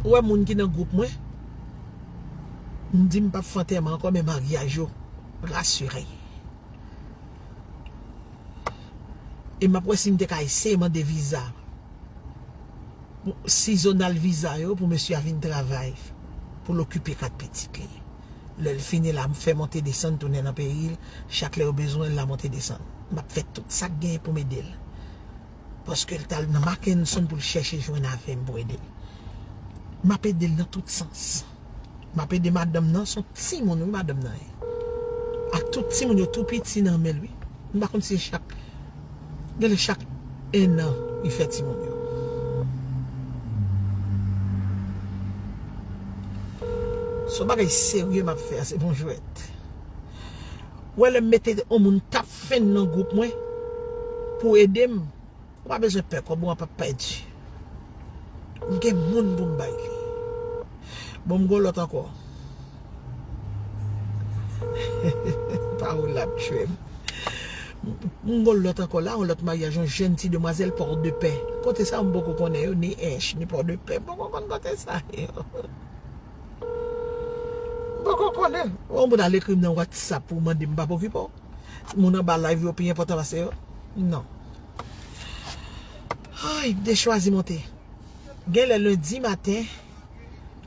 Ou wè moun ki nan gwoup mwen? M di m p ap fè antèman ankò, men maryaj yo, rasire. E m ap wè si m te ka eseye mande viza. Sizonal viza yo pou mesye a vin travay. Pou l okipe kat pitit li. Lè l fini la, m fè monte desann, tounen nan peyi l. Chak lè yo bezwen l la, monte desann. M ap fè tout sa k genyen pou m ede l. Paske l t al nan Mackenson pou l chèche jwenn avè m pou ede l. M ap ede l nan tout sans. M ap ede madanm nan, se yon timoun, wi, madanm nan ye. Ak tout timoun yo tou piti nan men l, wi. M pa konn si chak, genlè chak ennan, li fè timoun yo. Se yon bagay serye m ap fè a, se pa yon jwèt. Ou wè lè m mete yon moun t ap fenn nan gwoup mwen pou ede m, ou pa bezwen pè, kòb ou an p ap pèdi. M gen moun pou m bay li. Bon, m gon lòt ankò. Pawòl la ap tchwe m. M gon lòt ankò la, yon lòt maryaj, yon jèn ti demwazèl Pòdepè. Kote sa, m poko konnen yo, ni Ench, ni Pòdepè. M poko konn kote sa yo. M poko konnen. Yon moun al ekri m nan WhatsApp pou mande m, m p ap okipe w. Moun anba live yo pi enpòtan pase yo. Non. Ay, m te chwazi monte. Genlè lendi maten,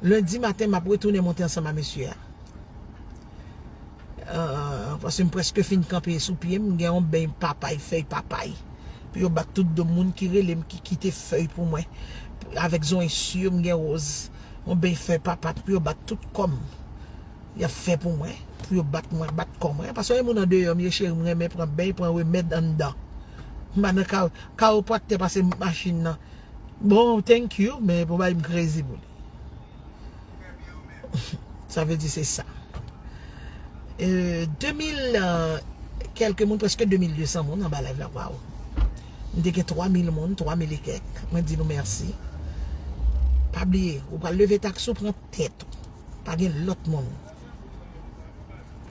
lendi maten, m ap retounen monte ansanm a mesye a. Ah, paske m prèske fin kanpe sou pye m, m gen yon beny papay, fèy papay. Pou yo bat tout do moun ki rele m, ki kite fèy pou mwen. Avèk zonyè si yo, m gen woz. Yon beny fèy papay pou yo bat tout kò m. Y ap fè pou mwen, pou yo bat mwen, bat kò mwen. Paske yon moun andeyò m ye, cheri, m renmen pran beny, pran remèd anndan. M pa nan ka, kawopòt te pase machin nan. Bon, thank you, men pou bay m krezi pou li. Sa vle di se sa. Euh, de mil, euh, kèlke moun, prèske de mil de san moun anba live la, waw. M te gen twa mil moun, twa mil e kèk. Mwen di nou mèsi. Pa bliye, ou pral leve taks ou, pran tèt ou. Pa gen lòt moun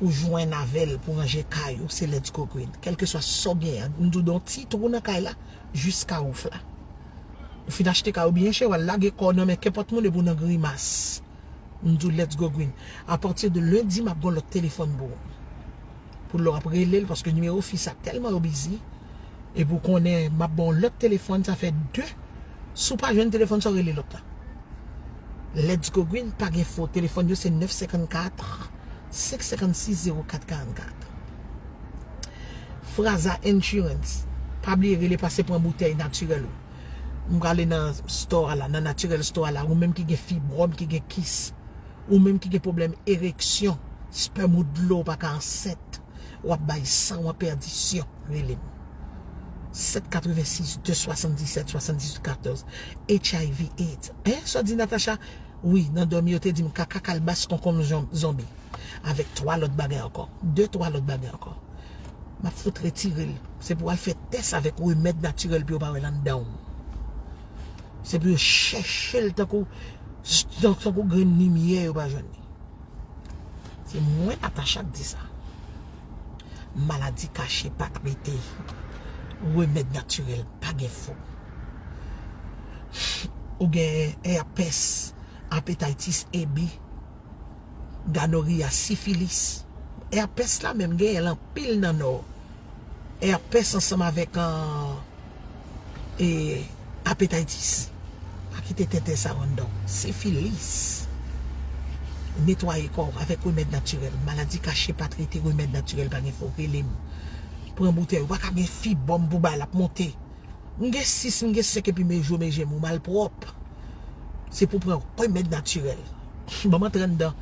ou jwenn avè l pou ranje kay ou, se Let's Go Green. Kèlkeswa sa w genyen an, m di w, yon ti twou nan kay la, jiska wouf la. Ou fin achte kay ou byen chè, w al lage kò w nan men kenpòt moun epi w nan grimas. M di w Let's Go Green. Apati de lendi, m ap gen yon lòt telefòn pou ou. Pou lè w ap rele l, paske nimewo fi sa tèlman yo bizi. Epi w konnen, m ap ba w lòt telefòn, sa fè de. Si w pa jwenn telefòn sa, w rele lòt la. Let's Go Green, pa gen fo. Telefòn yo se nèf senkannkat, senk senkannsis, zewo kat karannkat. Fraza Insurance. Pa bliye rele pase pran boutèy natirèl ou. M prale nan store la, nan Naturel Store la, ou menm ki gen fibwòm, ki gen kis. Ou menm ki gen pwoblèm ereksyon, spèm ou dlo, ou pa ka ansent, w ap bay san w an pèdisyon, rele m. Sèt katrevensis, de swasanndisèt, swasanndizuit, katòz. H I V AIDS. Hein? Sa w di, Natacha? Wi, nan dòmi, yo te di m kaka, kalbas, konkonm, zon-, zonbi. Avèk twa lòt bagay ankò. De, twa lòt bagay ankò. M ap fout retire l. Se pou w al fè tès avèk remèd natirèl pou yo pa wè l anndan w. Se pou yo chèche l tankou, tan-, tankou grenn limyè, yo pa jwenn li. Se mwen, Natacha, k di sa. Maladi kache pa trete. Remèd natirèl, pa gen fo. Ou gen herpès, hepatitis A B, gonorrhea, sifilis. Herpès la menm genyen l anpil nan Nò. Herpès ansanm avèk, an, e, hepatitis. Pa kite tenten sa w anndan w. Sifilis. Netwaye kò w avèk remèd natirèl. Maladi kache pa trete, remèd natirèl pa gen fo. Rele m. Pran boutèy. Ou pa ka gen fibòm pou bay, l ap monte. M gen sis, m gen senk epi men je w, men je m, ou malpwòp. Se pou pran remèd natirèl. Ban m antre anndan,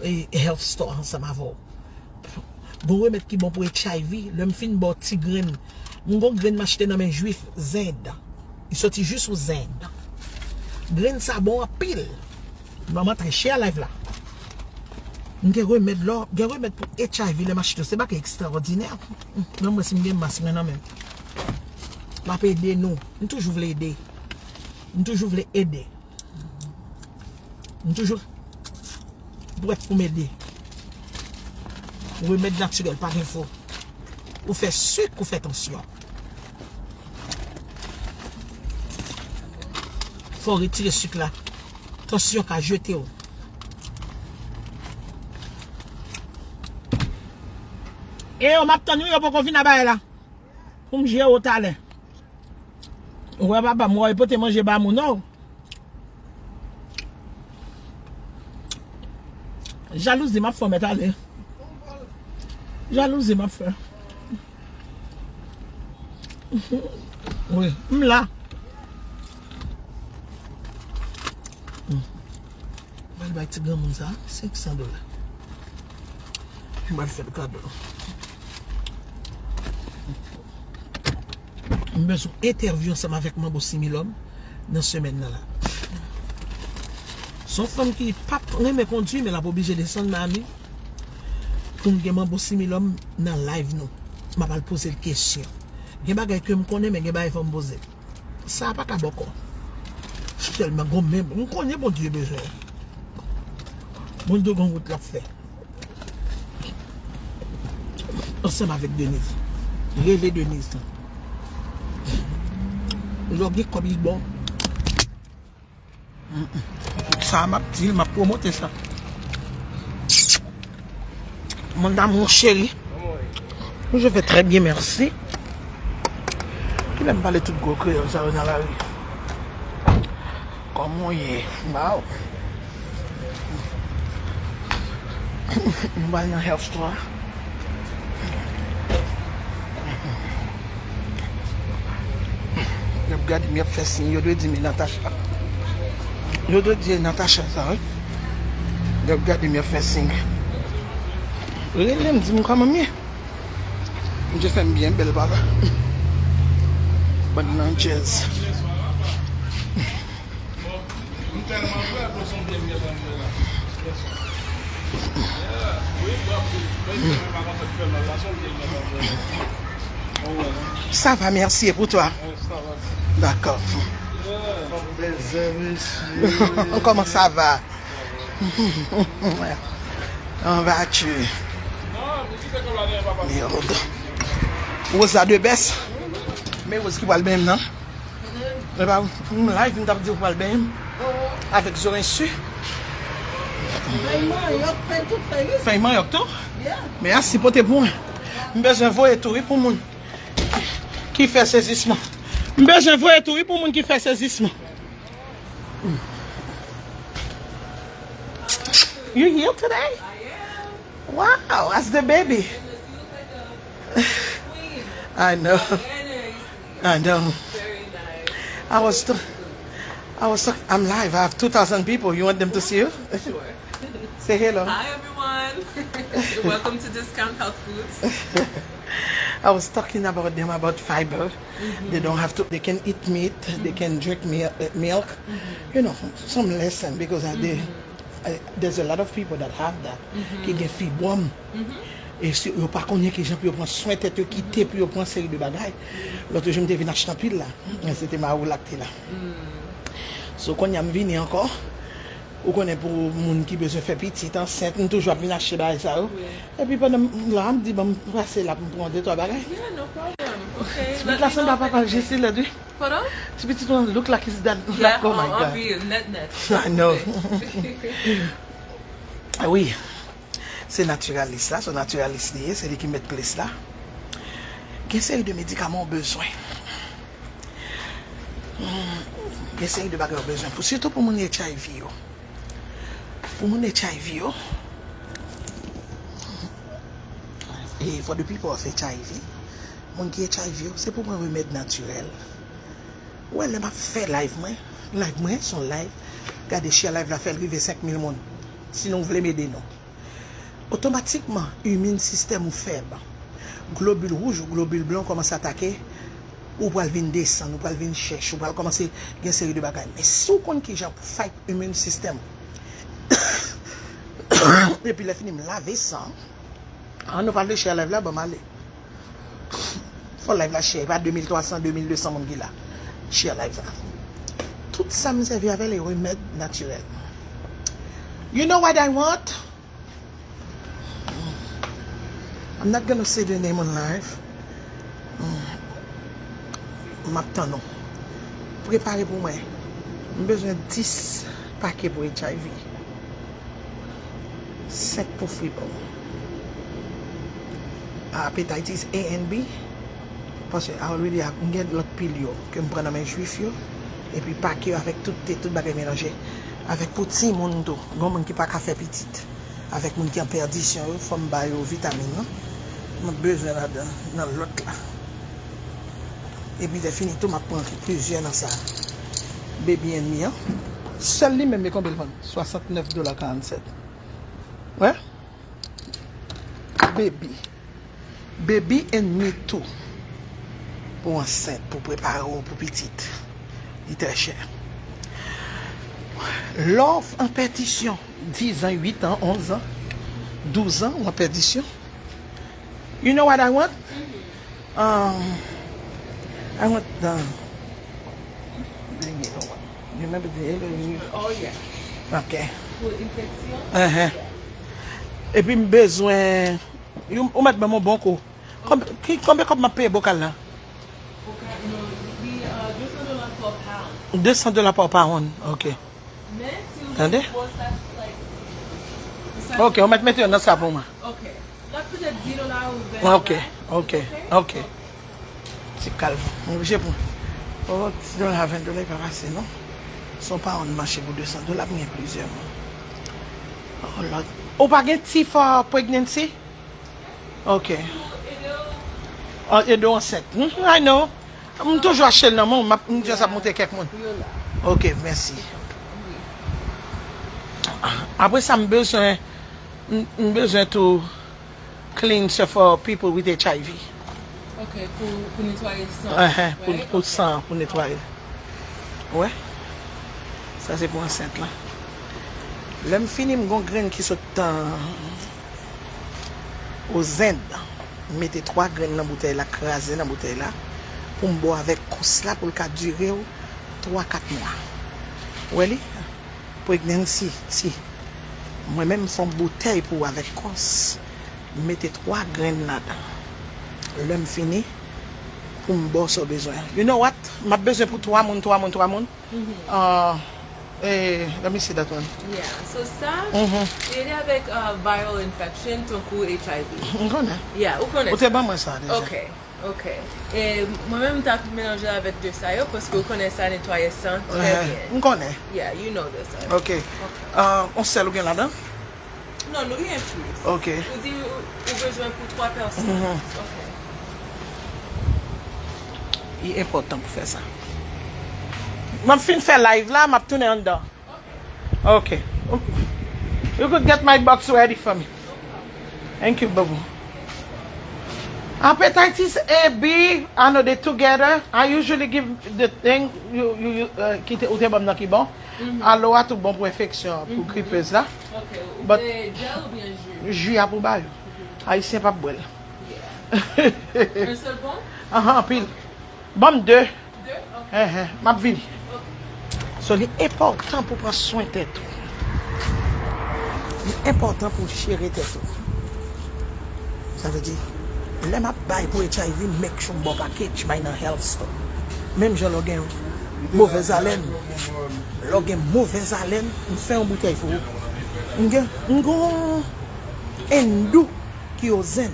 e, health store ansanm avè w. Gon remèd ki bon pou H I V, lè m fin ba w ti grenn. M gon grenn m achte nan men Jwif, Zend. Li soti jis ou Zend. Grenn sa bon anpil. Ban m antre, share live la. M gen remèd lò, gen remèd pou H I V lè m achte yo. Se bagay ekstraòdinè. Ban m wè si m gen mask mwen nan men m. M ap ede nou. M toujou vle ede. M toujou vle ede. M toujou prèt pou m ede. Remèd natirèl, pa gen fo. Ou fè sik, ou fè tansyon. Fò w retire sik la. Tansyon ka jete w. E yo, m ap tann wi, yo poko vin a bagay la. Pou m jere w talè. Ou wè papa m, ou wè pote manje ba moun, non. Jalouzi m ap fè w mèt ale. Jalouzi m ap fè. Wi, m la. M pral bay ti granmoun sa senk san dola. M pral fè l kado. M bezwen entèvyou ansanm avèk Manbo Similòm nan semèn nan la. Se yon fanm ki p ap renmen kondui, men l ap oblije desann Miami pou m gen Manbo Similòm nan live nou. M ap al poze l kesyon. Gen bagay ke m konnen, men gen bagay fò m poze l. Sa pa ka bòkò. Sèlman gon men, m konnen Bondye bezwen. Bondye gon wout l ap fè. Ansanm avèk Denise. Rele Denise. Lè w gen kòb, li bon. Sa m ap di l, m ap pwomote sa. Mon amour chéri. Je vais très bien, merci. Kilè m pale tout gwo kreyòl sa yo nan lari? Kòman w ye? Waw. M pral nan health store. Y ap gade m, y ap fè siy. Yo dwe di m e Natacha. Yo dwe di e Natacha sa, wi. Y ap gade m, y ap fè siy. Rele m, di m kòman m ye. Bondye fè m byen, bèl papa. Bann nan djèz. Ça va, merci. Et pour toi? D'accord. Comment ça va? Comment vas-tu? Merde. Rosa de bès. Men Rose ki pral benyen m nan. Epa, m live, m t ap di w pral benyen m. Avèk zo ensi. Fèy manyòk, fèy tout, fèy ris. Fèy manyòk tou? Yeah. Men a sipote pou mwen. M bezwen voye tou, wi, pou moun ki, ki fè sezisman. M bezwen voye tou, wi, pou moun ki fè sezisman. You healed today? Wow, as the baby. I know. I know. I was t- I was talking, I'm live. I have two thousand people. You want them to see you? Say hello. Hi everyone. Welcome to Discount Health Foods. I was talking about them about fiber. They don't have to, they can eat meat, they can drink mil- uh, milk. You know, some lesson because uh, they, uh, there's a lot of people that have that. Ki gen fibwòm. E si yo pa konnen ki jan pou yo pran swen tèt yo, kite pou yo pran seri de bagay. Lòt jou m te vin achte anpil la. Men se te Maoula ki te la. So kounye a m vini ankò. Ou konnen pou moun ki bezwen fè pitit, ansent, m toujou ap vin achte bagay sa yo. Epi pandan m la, m di ban m pase la pou m pran de twa bagay. Yeah, no problem. Okay. Pitit la sanble a papa Jesi lèd wi. Pardon? Ti pitit lan look like his dad. Yeah, Oh my uh, God. Real, net net. I know. Ah wi. Se natiralis la, se natiralis li ye, se li ki met plis la. Gen seri de medikaman ou bezwen. Hmm, gen seri de bagay ou bezwen. Pou, sitou pou moun H I V yo. Pou moun H I V yo. E for the people of H I V. Moun ki H I V yo, se pou pran remèd natirèl. Ou wè lè m ap fè live mwen, live mwen se yon live. Gade share live la, fè l rive senk mil moun. Sinon w vle m ede nou. Otomatikman, immune system ou fèb. Globil wouj ou, globil blan ou kòmanse atake. Ou pral vin desann, ou pral vin chèch, ou pral kòmanse gen seri de bagay. Men si w konn kijan pou fight immune system ou, epi lè fini m lave san, an nou pa vle share live la, ban m ale. Fò live la share, e pa de mil twa san, de mil de san moun ki la. Share live la. Tout sa m sèvi avè l e remèd natirèl. You know what I want? I'm not gonna say the name on live. Mm. M ap tann ou. Prepare pou mwen. M bezwen dis pake pou H I V. Senk pou fibwòm. Hepatitis A and B. Paske I already have, m gen lòt pil yo ke m pran nan men jwif yo. Epi pake yo avèk tout te, tout bagay melanje. Avèk pou timoun tou. Gen moun ki pa ka fè pitit. Avèk moun ki an pèdisyon yo, fò m ba yo vitamin nan. M ap bezwen ladan, nan lòt la. Epi lè fini tou, m ap pran plizyè nan sa. Baby and Me an. Sèl li menm, e konbyen l vann? Swasantnèf dola karannsèt. Wè? Baby. Baby and Me tou. Pou ansent, pou prepare w pou pitit. Li trè chè. Lè w an pèdisyon, diz an, uit an, onz an, douz an, ou an pèdisyon. You know what I want? Um, I want the, you remember the, Oh yeah. Ok. Pou enfeksyon? Uh-huh. Epi m bezwen, ou, ou mèt ban m yon bon kou. Konb- ki- Konbyen kòb m ap peye bokal la? Bokal, no, li uh, de san dola pa pound. De san dola pa pound, ok. Men si ou gen gwo sach, like, Ok, ou mèt mete yo nan sa pou mwen. Ok. L ap petèt di dola ou ven dola. Ok, ok, ok. Ti kalm. M oblije pran. Oh, ti dola, ven dola, e pa pase, non? Se yon pound mache pou de san dola, m gen plizyè moun. Oh, Lord. Ou pa gen ti for pregnancy? Ok. An ede w ansent. Mhm, I know. M toujou achte l nan men w, m ap- m just ap montre kèk moun. Ok, mèsi. Apre sa, m bezwen, m, m bezwen tou cleanser for people with H I V. Ok, pou, pou netwaye san. Enhen, pou, pou san, pou netwaye. Wè? Sa se pou ansent lan. Lè m fini, m gon grenn ki sot tan Ozend, mete twa grenn nan boutèy la, kraze nan boutèy la, pou m ba w avèk kons la pou l ka dire w twa, kat mwa. Ou wè li? Pregnancy, ti. Mwen menm, m fè yon boutèy pou w avèk kons. M mete twa grenn ladan. Lè m fini, pou m ba w sa w bezwen. You know what? M ap bezwen pou twa moun, twa moun, twa moun. Ah, eh, let me see that one. Yeah, so sa, li ede avèk uh, viral infection, tankou H I V. M konnen. Yeah, ou konnen. Ou te ban mwen sa deja. Ok, ok. E mwen menm, m t ap melanje avèk de sa yo, paske ou konnen sa netwaye san trè byen. M konnen. Yeah, you know this. Ok. Ah, yon sèl ou gen ladan? Non, nou gen plis. Ok. Ou di ou, ou bezwen pou twa pèsòn. Ok. Li enpòtan pou fè sa. M ap fin fè live la, m ap tounen anndan. Ok. You could get my box ready for me. Thank you, boo boo. Hepatitis A, B, I know they together. I usually give the thing, you, you, you, uh, ki te, ou te ban m nan ki bon. Aloe a tou bon pou enfeksyon, pou gripez la. Ok, ou vle jèl oubyen ji? Ji a pou ba yo. Ayisyen p ap bwè l. Un seul bon? Ahan, anpil. Ban m de. De? Ok. Enhen, m ap vini. Ok. So, li enpòtan pou pran swen tèt ou. Li enpòtan pou jere tèt ou. Sa vle di, lè m ap bay pou H I V, make sure m ba w package, bay nan health store. Menm jan lè w gen movèz alèn, lè w gen movèz alèn, m fè yon boutèy pou ou. M gen, m gen yon endou ki o zen.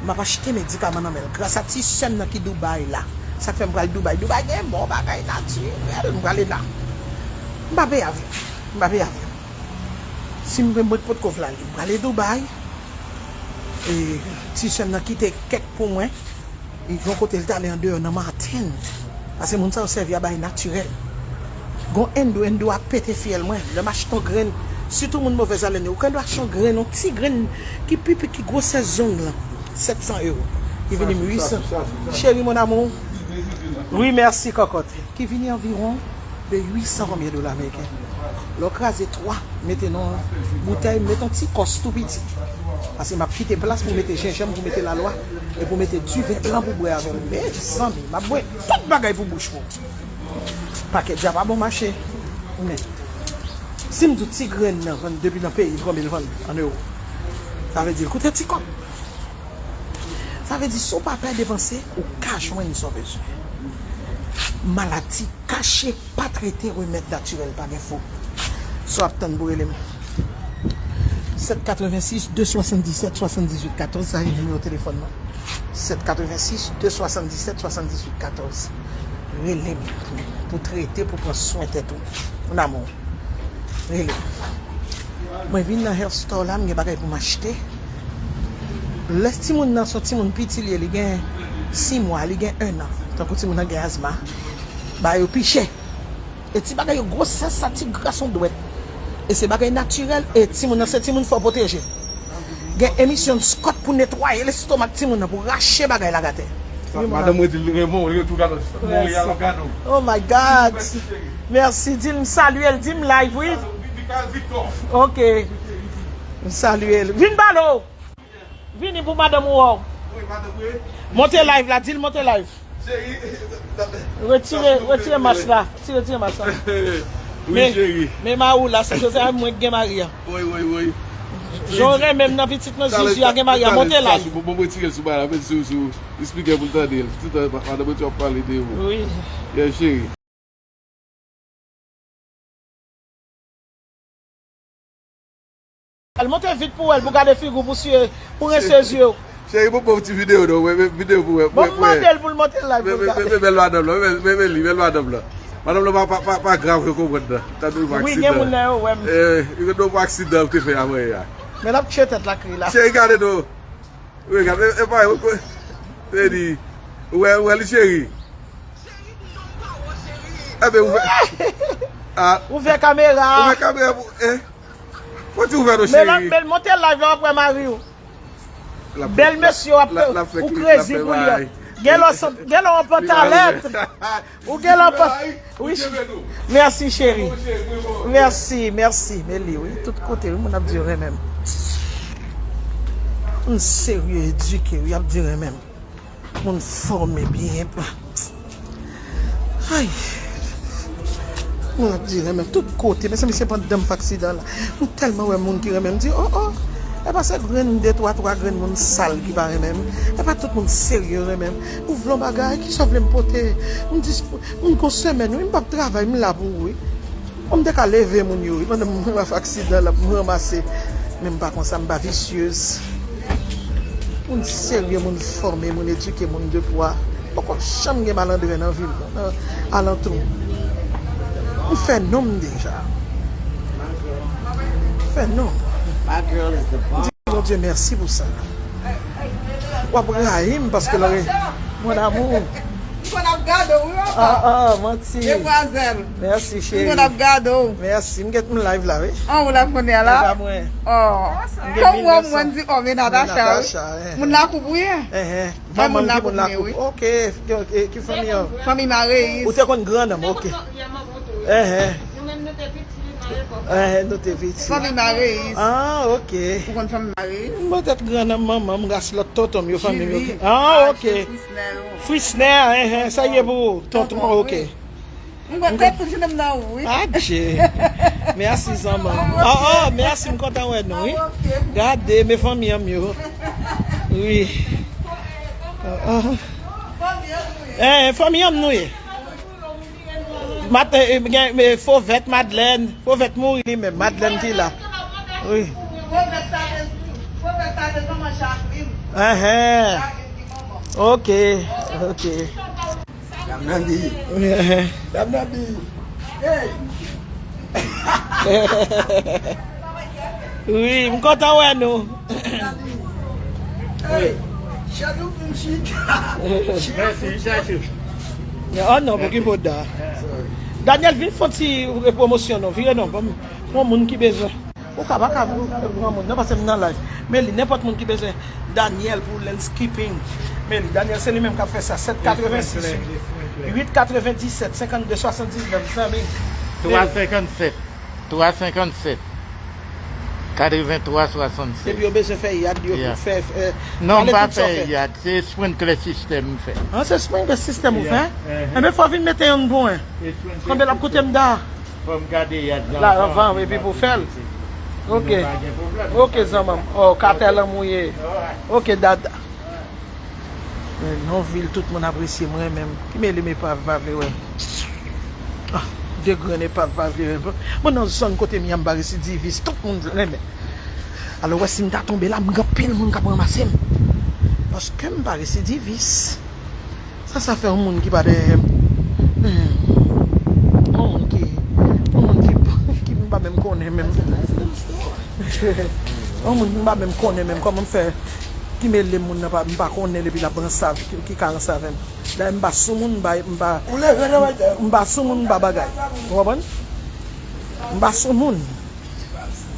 M ap achte medikaman nan men l. Gras a ti sè m nan ki Dubai la. Sa k fè m pral Dubai. Dubai gen bon bagay natirèl. M prale la. M pa peye avyon. M pa peye avyon. Si m mwen potko vle ale, m prale Dubai. E, ti sè m nan kite kèk pou mwen. Li gon kote l t ale andeyò nan Maten. Paske moun sa yo sèvi a bagay natirèl. Gon endou, endou a pete fyèl mwen. Lè m achte yon grenn, sitou moun movèz alèn yo, ou konn dwe achte yon grenn, yon ti grenn ki pi piti ki gwosè zong lan. Sèt san euro. Ki vini m uit san. Cheri, mon amour. Wi, mèsi, kòkòt. Ki vini anviwon de uit san konbyen dola ameriken. Lè w kraze twa, mete nan boutèy, mete yon ti kòs tou piti. Paske m ap kite plas pou mete jenjanm, pou mete lalwa, e pou mete diven blan pou bwè avè l. Mezanmi, m ap bwè tout bagay pou bouch mwen. Pakèt ja pa bon mache. Men, si m di w ti grenn nan vann depi nan peyi l, konbyen l vann an ewo? Sa vle di l koute ti kòb. Sa vle di, si w pa pè depanse, ou ka jwenn sa w bezwen. Maladi kache, pa trete, remèd natirèl, pa gen fo. Sa w ap tann pou rele m? Sèt katrevensis, de swasanndisèt, swasanndizuit katòz, sa se nimewo telefòn mwen. Sèt katrevensis, de swasanndisèt, swasanndizuit katòz. Rele m pou trete, pou pran swen tèt ou. Mon amour. Rele m. Mwen vin nan health store la, m gen bagay pou m achte. Lè timoun nan se yon timoun piti li ye, li gen sis mwa, li gen ennan. Tankou timoun nan gen azma. Ba yo pi chè. E ti bagay yo gwosès sa ti gras yon dwèt. E se bagay natirèl, e timoun nan se timoun fò pwoteje. Gen emisyon Scott pou netwaye lestomak timoun nan, pou rache bagay la atè. Madanm mwen di l renmen w, li tou gade w, Montréal ap gade w. Oh my God. Mèsi, di l m salye l, di m live, wi. Ok. M salye l. Vin balo. Vini pou madanm ou wè w. Monte live la, di l monte live. Retire, retire mas la. Tire, tire mas la. Wi, cheri. Men mari w la, se José a mwen ki gen mari a. Wi, wi, wi. Jan w renmen m nan pitit mwen, Jiji a gen mari a, monte live. Bon, bon, retire l sou bagay la, men sou, sou, esplike pou l tande l. Tout tan, madanm mwen ap pale de ou. Wi. Yeah, cheri. Al monte vit pou wè l, pou gade figi w, pou siye, pou rense zye w. Cheri, pou, pou ti videyo, non, men, men, videyo pou wè, pou wè, pou wè. Bon, mande l pou l monte live pou l gade. Men, men, men, men bèl madanm lan, men, men, men li, bèl madanm lan. Madanm lan pa, pa, pa, pa grav, yo konprann nan. Tande w pou aksidan. Wi, gen moun nan yo wè m. Eh, yo konn w pou aksidan w te fè a mwen a. Men l ap tchwe tèt la, kri la. Cheri, gade non. Wi, gade, e pa, e, e, e, di, ou wè, ou wè li, cheri? Enben, ouvè. Ah. Ouvè kamera. Ouvè kamera pou, eh. Fò di ouvè non, cheri. Men l ap, men l monte live la, w ap wè mari w. Bèl mesye, w ap, ou krezi pou li. Gen lò, gen lò w an pantalèt. Ou gen lanpòt. Wi, ch-, mèsi, cheri. Mèsi, mèsi. Men li, wi. Tout kote, wi, moun ap di yo renmen m. Moun serye, edike, wi, ap di renmen m. Moun fòme byen. Ay. Moun ap di renmen m tout kote. Mezanmi, se pandan m fè aksidan la. M tèlman wè moun ki renmen m, di, oh, oh. E pa se grenn de twa, twa grenn moun sal ki pa renmen m. E pa tout moun serye renmen m. Ou vle yon bagay, kisa w vle m pote? M dispo-, m gon semèn, wi, m p ap travay, m la pou ou, wi. Bon, m te ka leve moun yo, wi, pandan m ap fè aksidan la, m ranmase. Men m pa konsa, m pa visyez. Moun serye, moun fòme, moun edike, moun de pwa. Poko janm gen malandren nan vi m, nan alantou m. M fè non m deja. M fè non m. My girl is the bomb. Bondye mèsi pou sa. W ap rayi m paske lè, mon amour. Gade w, wi, papa. Ah, ah, manti. Demwazèl. Mèsi, cheri. M konn ap gade w. Mèsi. M gen m live la, wi. An, ou live kounye a la? Se pa mwen. Oh. M gen mil nèf san. Kòm mwen, mwen di, oh, men Natacha, wi. Natacha, eh. Moun Lakoup, wi. Eh, eh. Manman m ki moun Lakoup. Ok, ok, ki fanmi an? Fanmi Mareyis. Ou te konn grannanm, ok. Eh, eh. Eh, nou te piti. Fanmi Mareyis. Ah, ok. Ou konn fanmi Mareyis? M petèt grannanm manman m, ras lòt tonton m yo, fanmi m yo. Julie. Ah, ok. Frisner. Frisner, eh, eh, sa ye pou tonton, ok. M konn tout jounen m nan ou, wi. Adje. Mèsi, zanmanm. Oh, oh, mèsi, m kontan wè nou, wi. Ah, ok. Gade, men fanmi an m yo. Wi. Ah, ah. Eh, fanmi an m nou ye. Mat-, eh, eh, gen, eh, Fovèt, Madlèn. Fovèt mouri li menm. Madlèn ki la. Wi. Fovèt sa te, Fovèt sa te zanman Jacqueline. Ahan. Jacqueline ki manman. Ok, ok. Dam nan di. Ahan. Dam nan di. Hey! Wi, m kontan wè nou. Hey, Chadou vin chita. Mèsi, Chadou. Oh non, pou ki poda. Daniel, vin fè yon ti pwomosyon non, vire non, ban m yon moun ki bezwen. Ou ka pa ka pran moun nan, paske m nan live. Men li, nenpòt moun ki bezwen Daniel pou landscaping. Men li, Daniel, se li menm k ap fè sa. Sèt katrevensis, uit katrevendisèt, senkannde swasanndisnèf, zanmi. Twa senkannsèt. Twa senkannsèt, katrevenntwa swasannsèz. Epi yo bezwen fè yad yo pou fè, fè. Non, m pa fè yad, se sprinkler system m fè. Ah, se sprinkler system ou fè? Enben, fò w vin mete youn pou mwen. Konbyen l ap koute m da? Fò m gade yad la anvan, epi pou fè l. Ok. Ok, zanmanm. Oh, katè lanmou ye. Ok, dada. Men non vil tout moun apresye m, renmen m. Ki mele m epav pa vle wè m. Ah, de grenn epav pa vle wè m. Mwen nan zòn kote m ye a, m pa residivis, tout moun renmen. Alò, wè, si m ta tonbe la, m gen anpil moun k ap ranmase m. Paske m pa residivis. Sa, sa fè yon moun ki pa dèyè m. Hmm. Yon moun ki, yon moun ki, ki m pa menm konnen menm. Yon moun m pa menm konnen menm. Kòman m fè ki mele moun nan pa, m pa konnen l epi l ap ranse avè, ki, ki ka ranse avè m. Dayè m pa sou moun, m pa, m pa, m pa sou moun, m pa bagay. Ou konprann? M pa sou moun.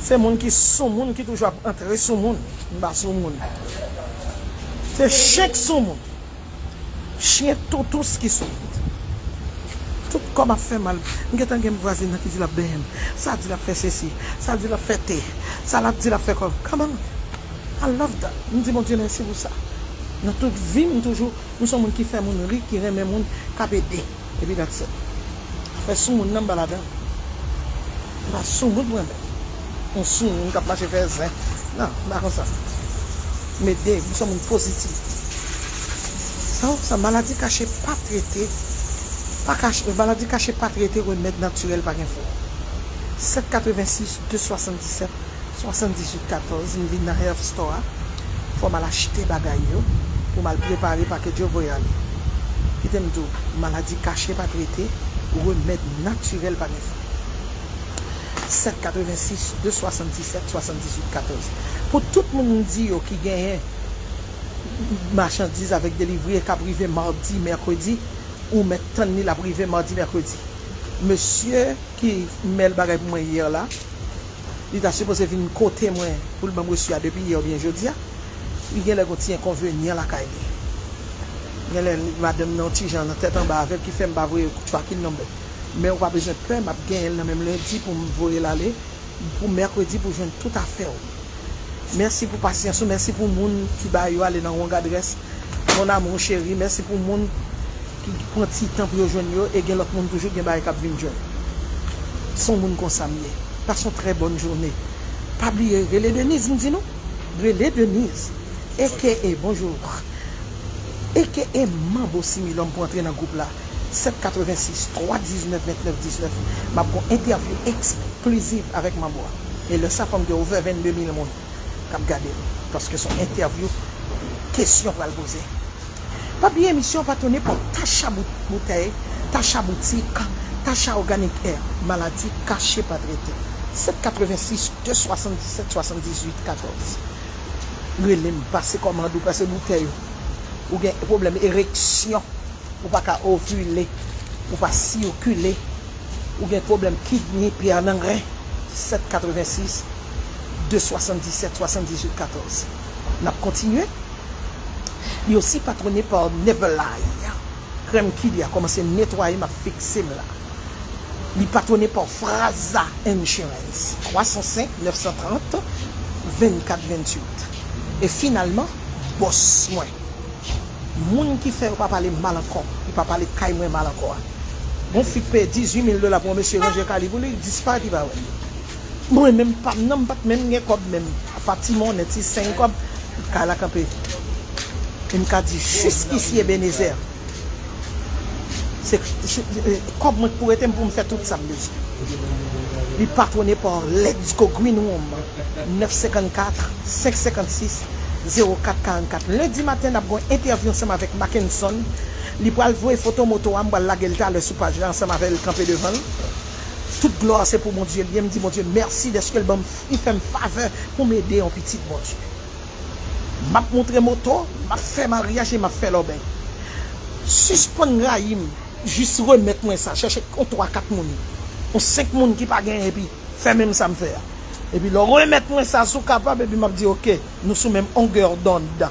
Se moun ki sou moun ki toujou ap antre sou moun. M pa sou moun. Se chen k sou moun. Chen toutous ki sou moun. Tout kò m ap fè mal. M gentan gen vwazin nan ki di l ap benyen m. Sa di l ap fè sesi. Sa di l ap fè te. Sa l ap di l ap fè kòm. Come on. I love that. M di Bondye mèsi pou sa. Nan tout vi m, m toujou, m se yon moun ki fè moun ri, ki renmen moun, k ap ede. Epi that's it. Afè sou moun nan, m pa ladan. M pa sou moun mwen menm. Yon sou moun k ap mache fè zen. Non, m pa konsa. M ede, m se yon moun pozitif. Sa, sa, maladi kache pa trete. Pa kache, maladi kache pa trete, remèd natirèl pa gen fò. Sèt katrevensis, de swasanndisèt, swasanndizuit katòz, m vin nan Health Store a. Fò m al achte bagay yo pou m al prepare package yo voye ale. Kite m di w, maladi kache pa trete, remèd natirèl pa gen fò. Sèt katrevensis, de swasanndisèt, swasanndizuit katòz. Pou tout moun m di yo ki genyen machandiz avèk delivre k ap rive madi, mèkredi, ou mèt tann li, l ap rive madi, mèkredi. Mesye ki mèl bagay pou mwen yè la, li ta sipoze vin kote mwen pou l ban m resi a depi yè oubyen jodi a. Li genlè gon ti enkonvenyan lakay li. Genlè li, madanm nan yon ti jan nan tèt anba avè l ki fè m pa voye tracking number. Men ou pa bezwen pè, m ap genyen l nan men m lendi pou m voye l ale pou mèkredi pou jwenn tout afè w. Mèsi pou pasyans ou, mèsi pou moun ki ba yo ale nan wrong adrès. Mon amour chéri, mèsi pou moun ki pran ti tan pou yo jwenn yo, e gen lòt moun toujou, gen bagay k ap vin jwenn. Se yon moun konsa m ye. Pase yon trè bòn jounen. Pa bliye, rele Denise, m di nou. Rele Denise. A K A, bonjou. A K A Manbo Similòm pou antre nan gwoup la. Sèt katrevensis, twa diznèf, vennèf diznèf. M ap gon entèvyou eksklizif avèk Manbo a. E lè sa, fò m gen over vennde mil moun k ap gade m. Paske se yon entèvyou, kesyon pral poze. Pa bliye emisyon pa tou nenpòt. Tacha Bout-, Boutèy, Tacha Boutik, Tacha Organic Hair. Maladi kache pa trete. Sèt katrevensis, de swasanndisèt, swasanndizuit katòz. Rele m, pase kòmand ou, pase boutèy ou. Ou gen pwoblèm ereksyon. Ou pa ka ovile, ou pa sikile, ou gen pwoblèm kidney, pè nan ren, sèt katrevensis, de swasanndisèt, swasanndizuit katòz. N ap kontinye. Li osi patwone pa Neverly. Krèm ki li a kòmanse netwaye m, ap fikse m la. Li patwone pa Fraza Insurance, twa san senk, nèf san trant, vennkat venntuit. E finalman, bòs mwen. Moun ki fè yo pa pale m mal ankò, ki pa pale kay mwen mal ankò a. Gon fi k peye dizuit mil dola pou yon mesye ranje kay li pou li, disparèt, li pa wè l. Mwen menm pa m nan, m pa t menm gen kòb menm. Apa ti monnen, ti senk kòb, kay la kanpe. E m ka di jiskisi Ebenezer. Se, se, se, kòb mwen k pou rete m pou m fè tout sa m bezwen. Li patwone pa Let's Go Green Room, nèf senkannkat, senk senkannsis, zewo kat karannkat. Lendi maten, n ap gen yon entèvyou ansanm avèk Mackenson. Li pral voye foto moto a, m pral lage l talè sou paj la ansanm avè l kanpe devan l. Tout glwa se pou Bondye li ye. M di Bondye mèsi dèske l ban m, li fè m favè pou m ede yon pitit Bondye. M ap montre moto, m ap fè maryaj e m ap fè lòbèy. Sispann rayi m, jis remèt mwen sa. Chèche yon twa kat moun, yon senk moun ki pa genyen epi fè menm sa m fè a. Epi lè w remèt mwen sa, si w kapab, epi m ap di, oke, nou sou menm ongè dond.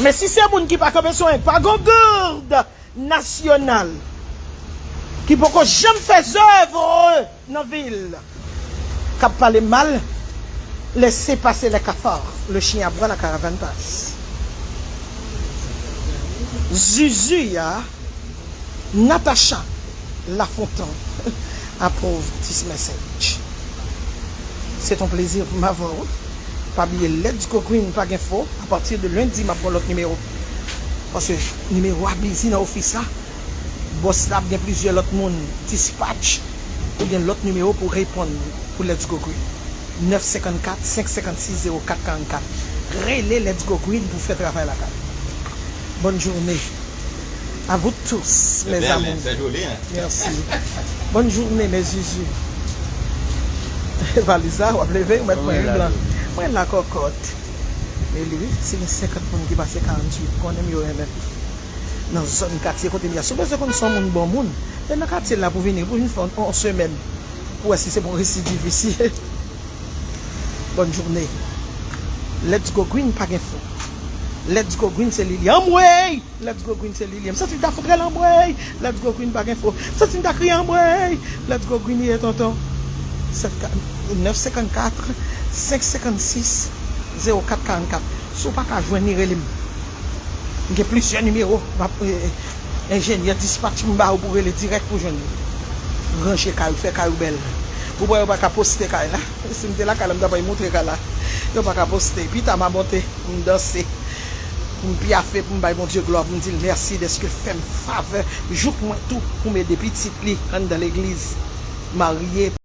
Men si se moun ki pa kanpe sou anyen, pa gon gad nasyonal ki poko janm fè zèv nan vil, k ap pale mal, laissez passer les cafards, le chien aboie, la caravane passe. Zuzu a, Natacha Lafontant approuve this message. Se t on plezi pou m avè w. Pa bliye Let's Go Green pa gen fo. Apati de lendi, m ap gen lòt nimewo. Paske nimewo a bizi nan ofis la. Bòs la ap gen plizyè lòt moun dispatch pou gen lòt nimewo pou reponn pou Let's Go Green. Nèf senkannkat, senk senkannsis, zewo kat karannkat. Rele Let's Go Green pou fè travay lakay. Bonne journée. À vous tous, mes amours. Merci. Bonne journée, mes zuzu. Valiz la, w ap leve, ou mèt mwen blan. Mwen la kòkòt. E li, wi, si gen senkant moun ki pase karanntuit, konnen m yo renmen. Nan zòn katye kote m ye a. Si w bezwen konn si yon moun bon moun, e nan katye l la pou vini, pou vin fè yon, yon semèn. Pou wè si se bon residivis li ye. Bonne journée. Let's Go Green pa gen fo. Let's Go Green se li li. Anmwey! Let's Go Green se li li. M santi m ta fout rele anmwey! Let's Go Green pa gen fo. M santi m ta kriye anmwey! Let's Go Green li ye tonton. Sèt ka-, nèf senkannkat, senk senkannsis, zewo kat karannkat. Si w pa ka jwenn li, rele m. M gen plizyè nimewo. M ap, e, e, enjenyè dispatch m ba ou pou rele dirèk pou jwenn li. Ranje kay ou, fè kay ou bèl. Ou wè yo pa ka poste kay la. Si m te lakay la, m ta pral montre kay la. Yo pa ka poste. Pita m a monte, pou m danse, pou m pyafe, pou m bay Bondye glwa, pou m di l mèsi dèske l fè m favè jouk mwen tou pou m ede pitit li anndan legliz. Marye.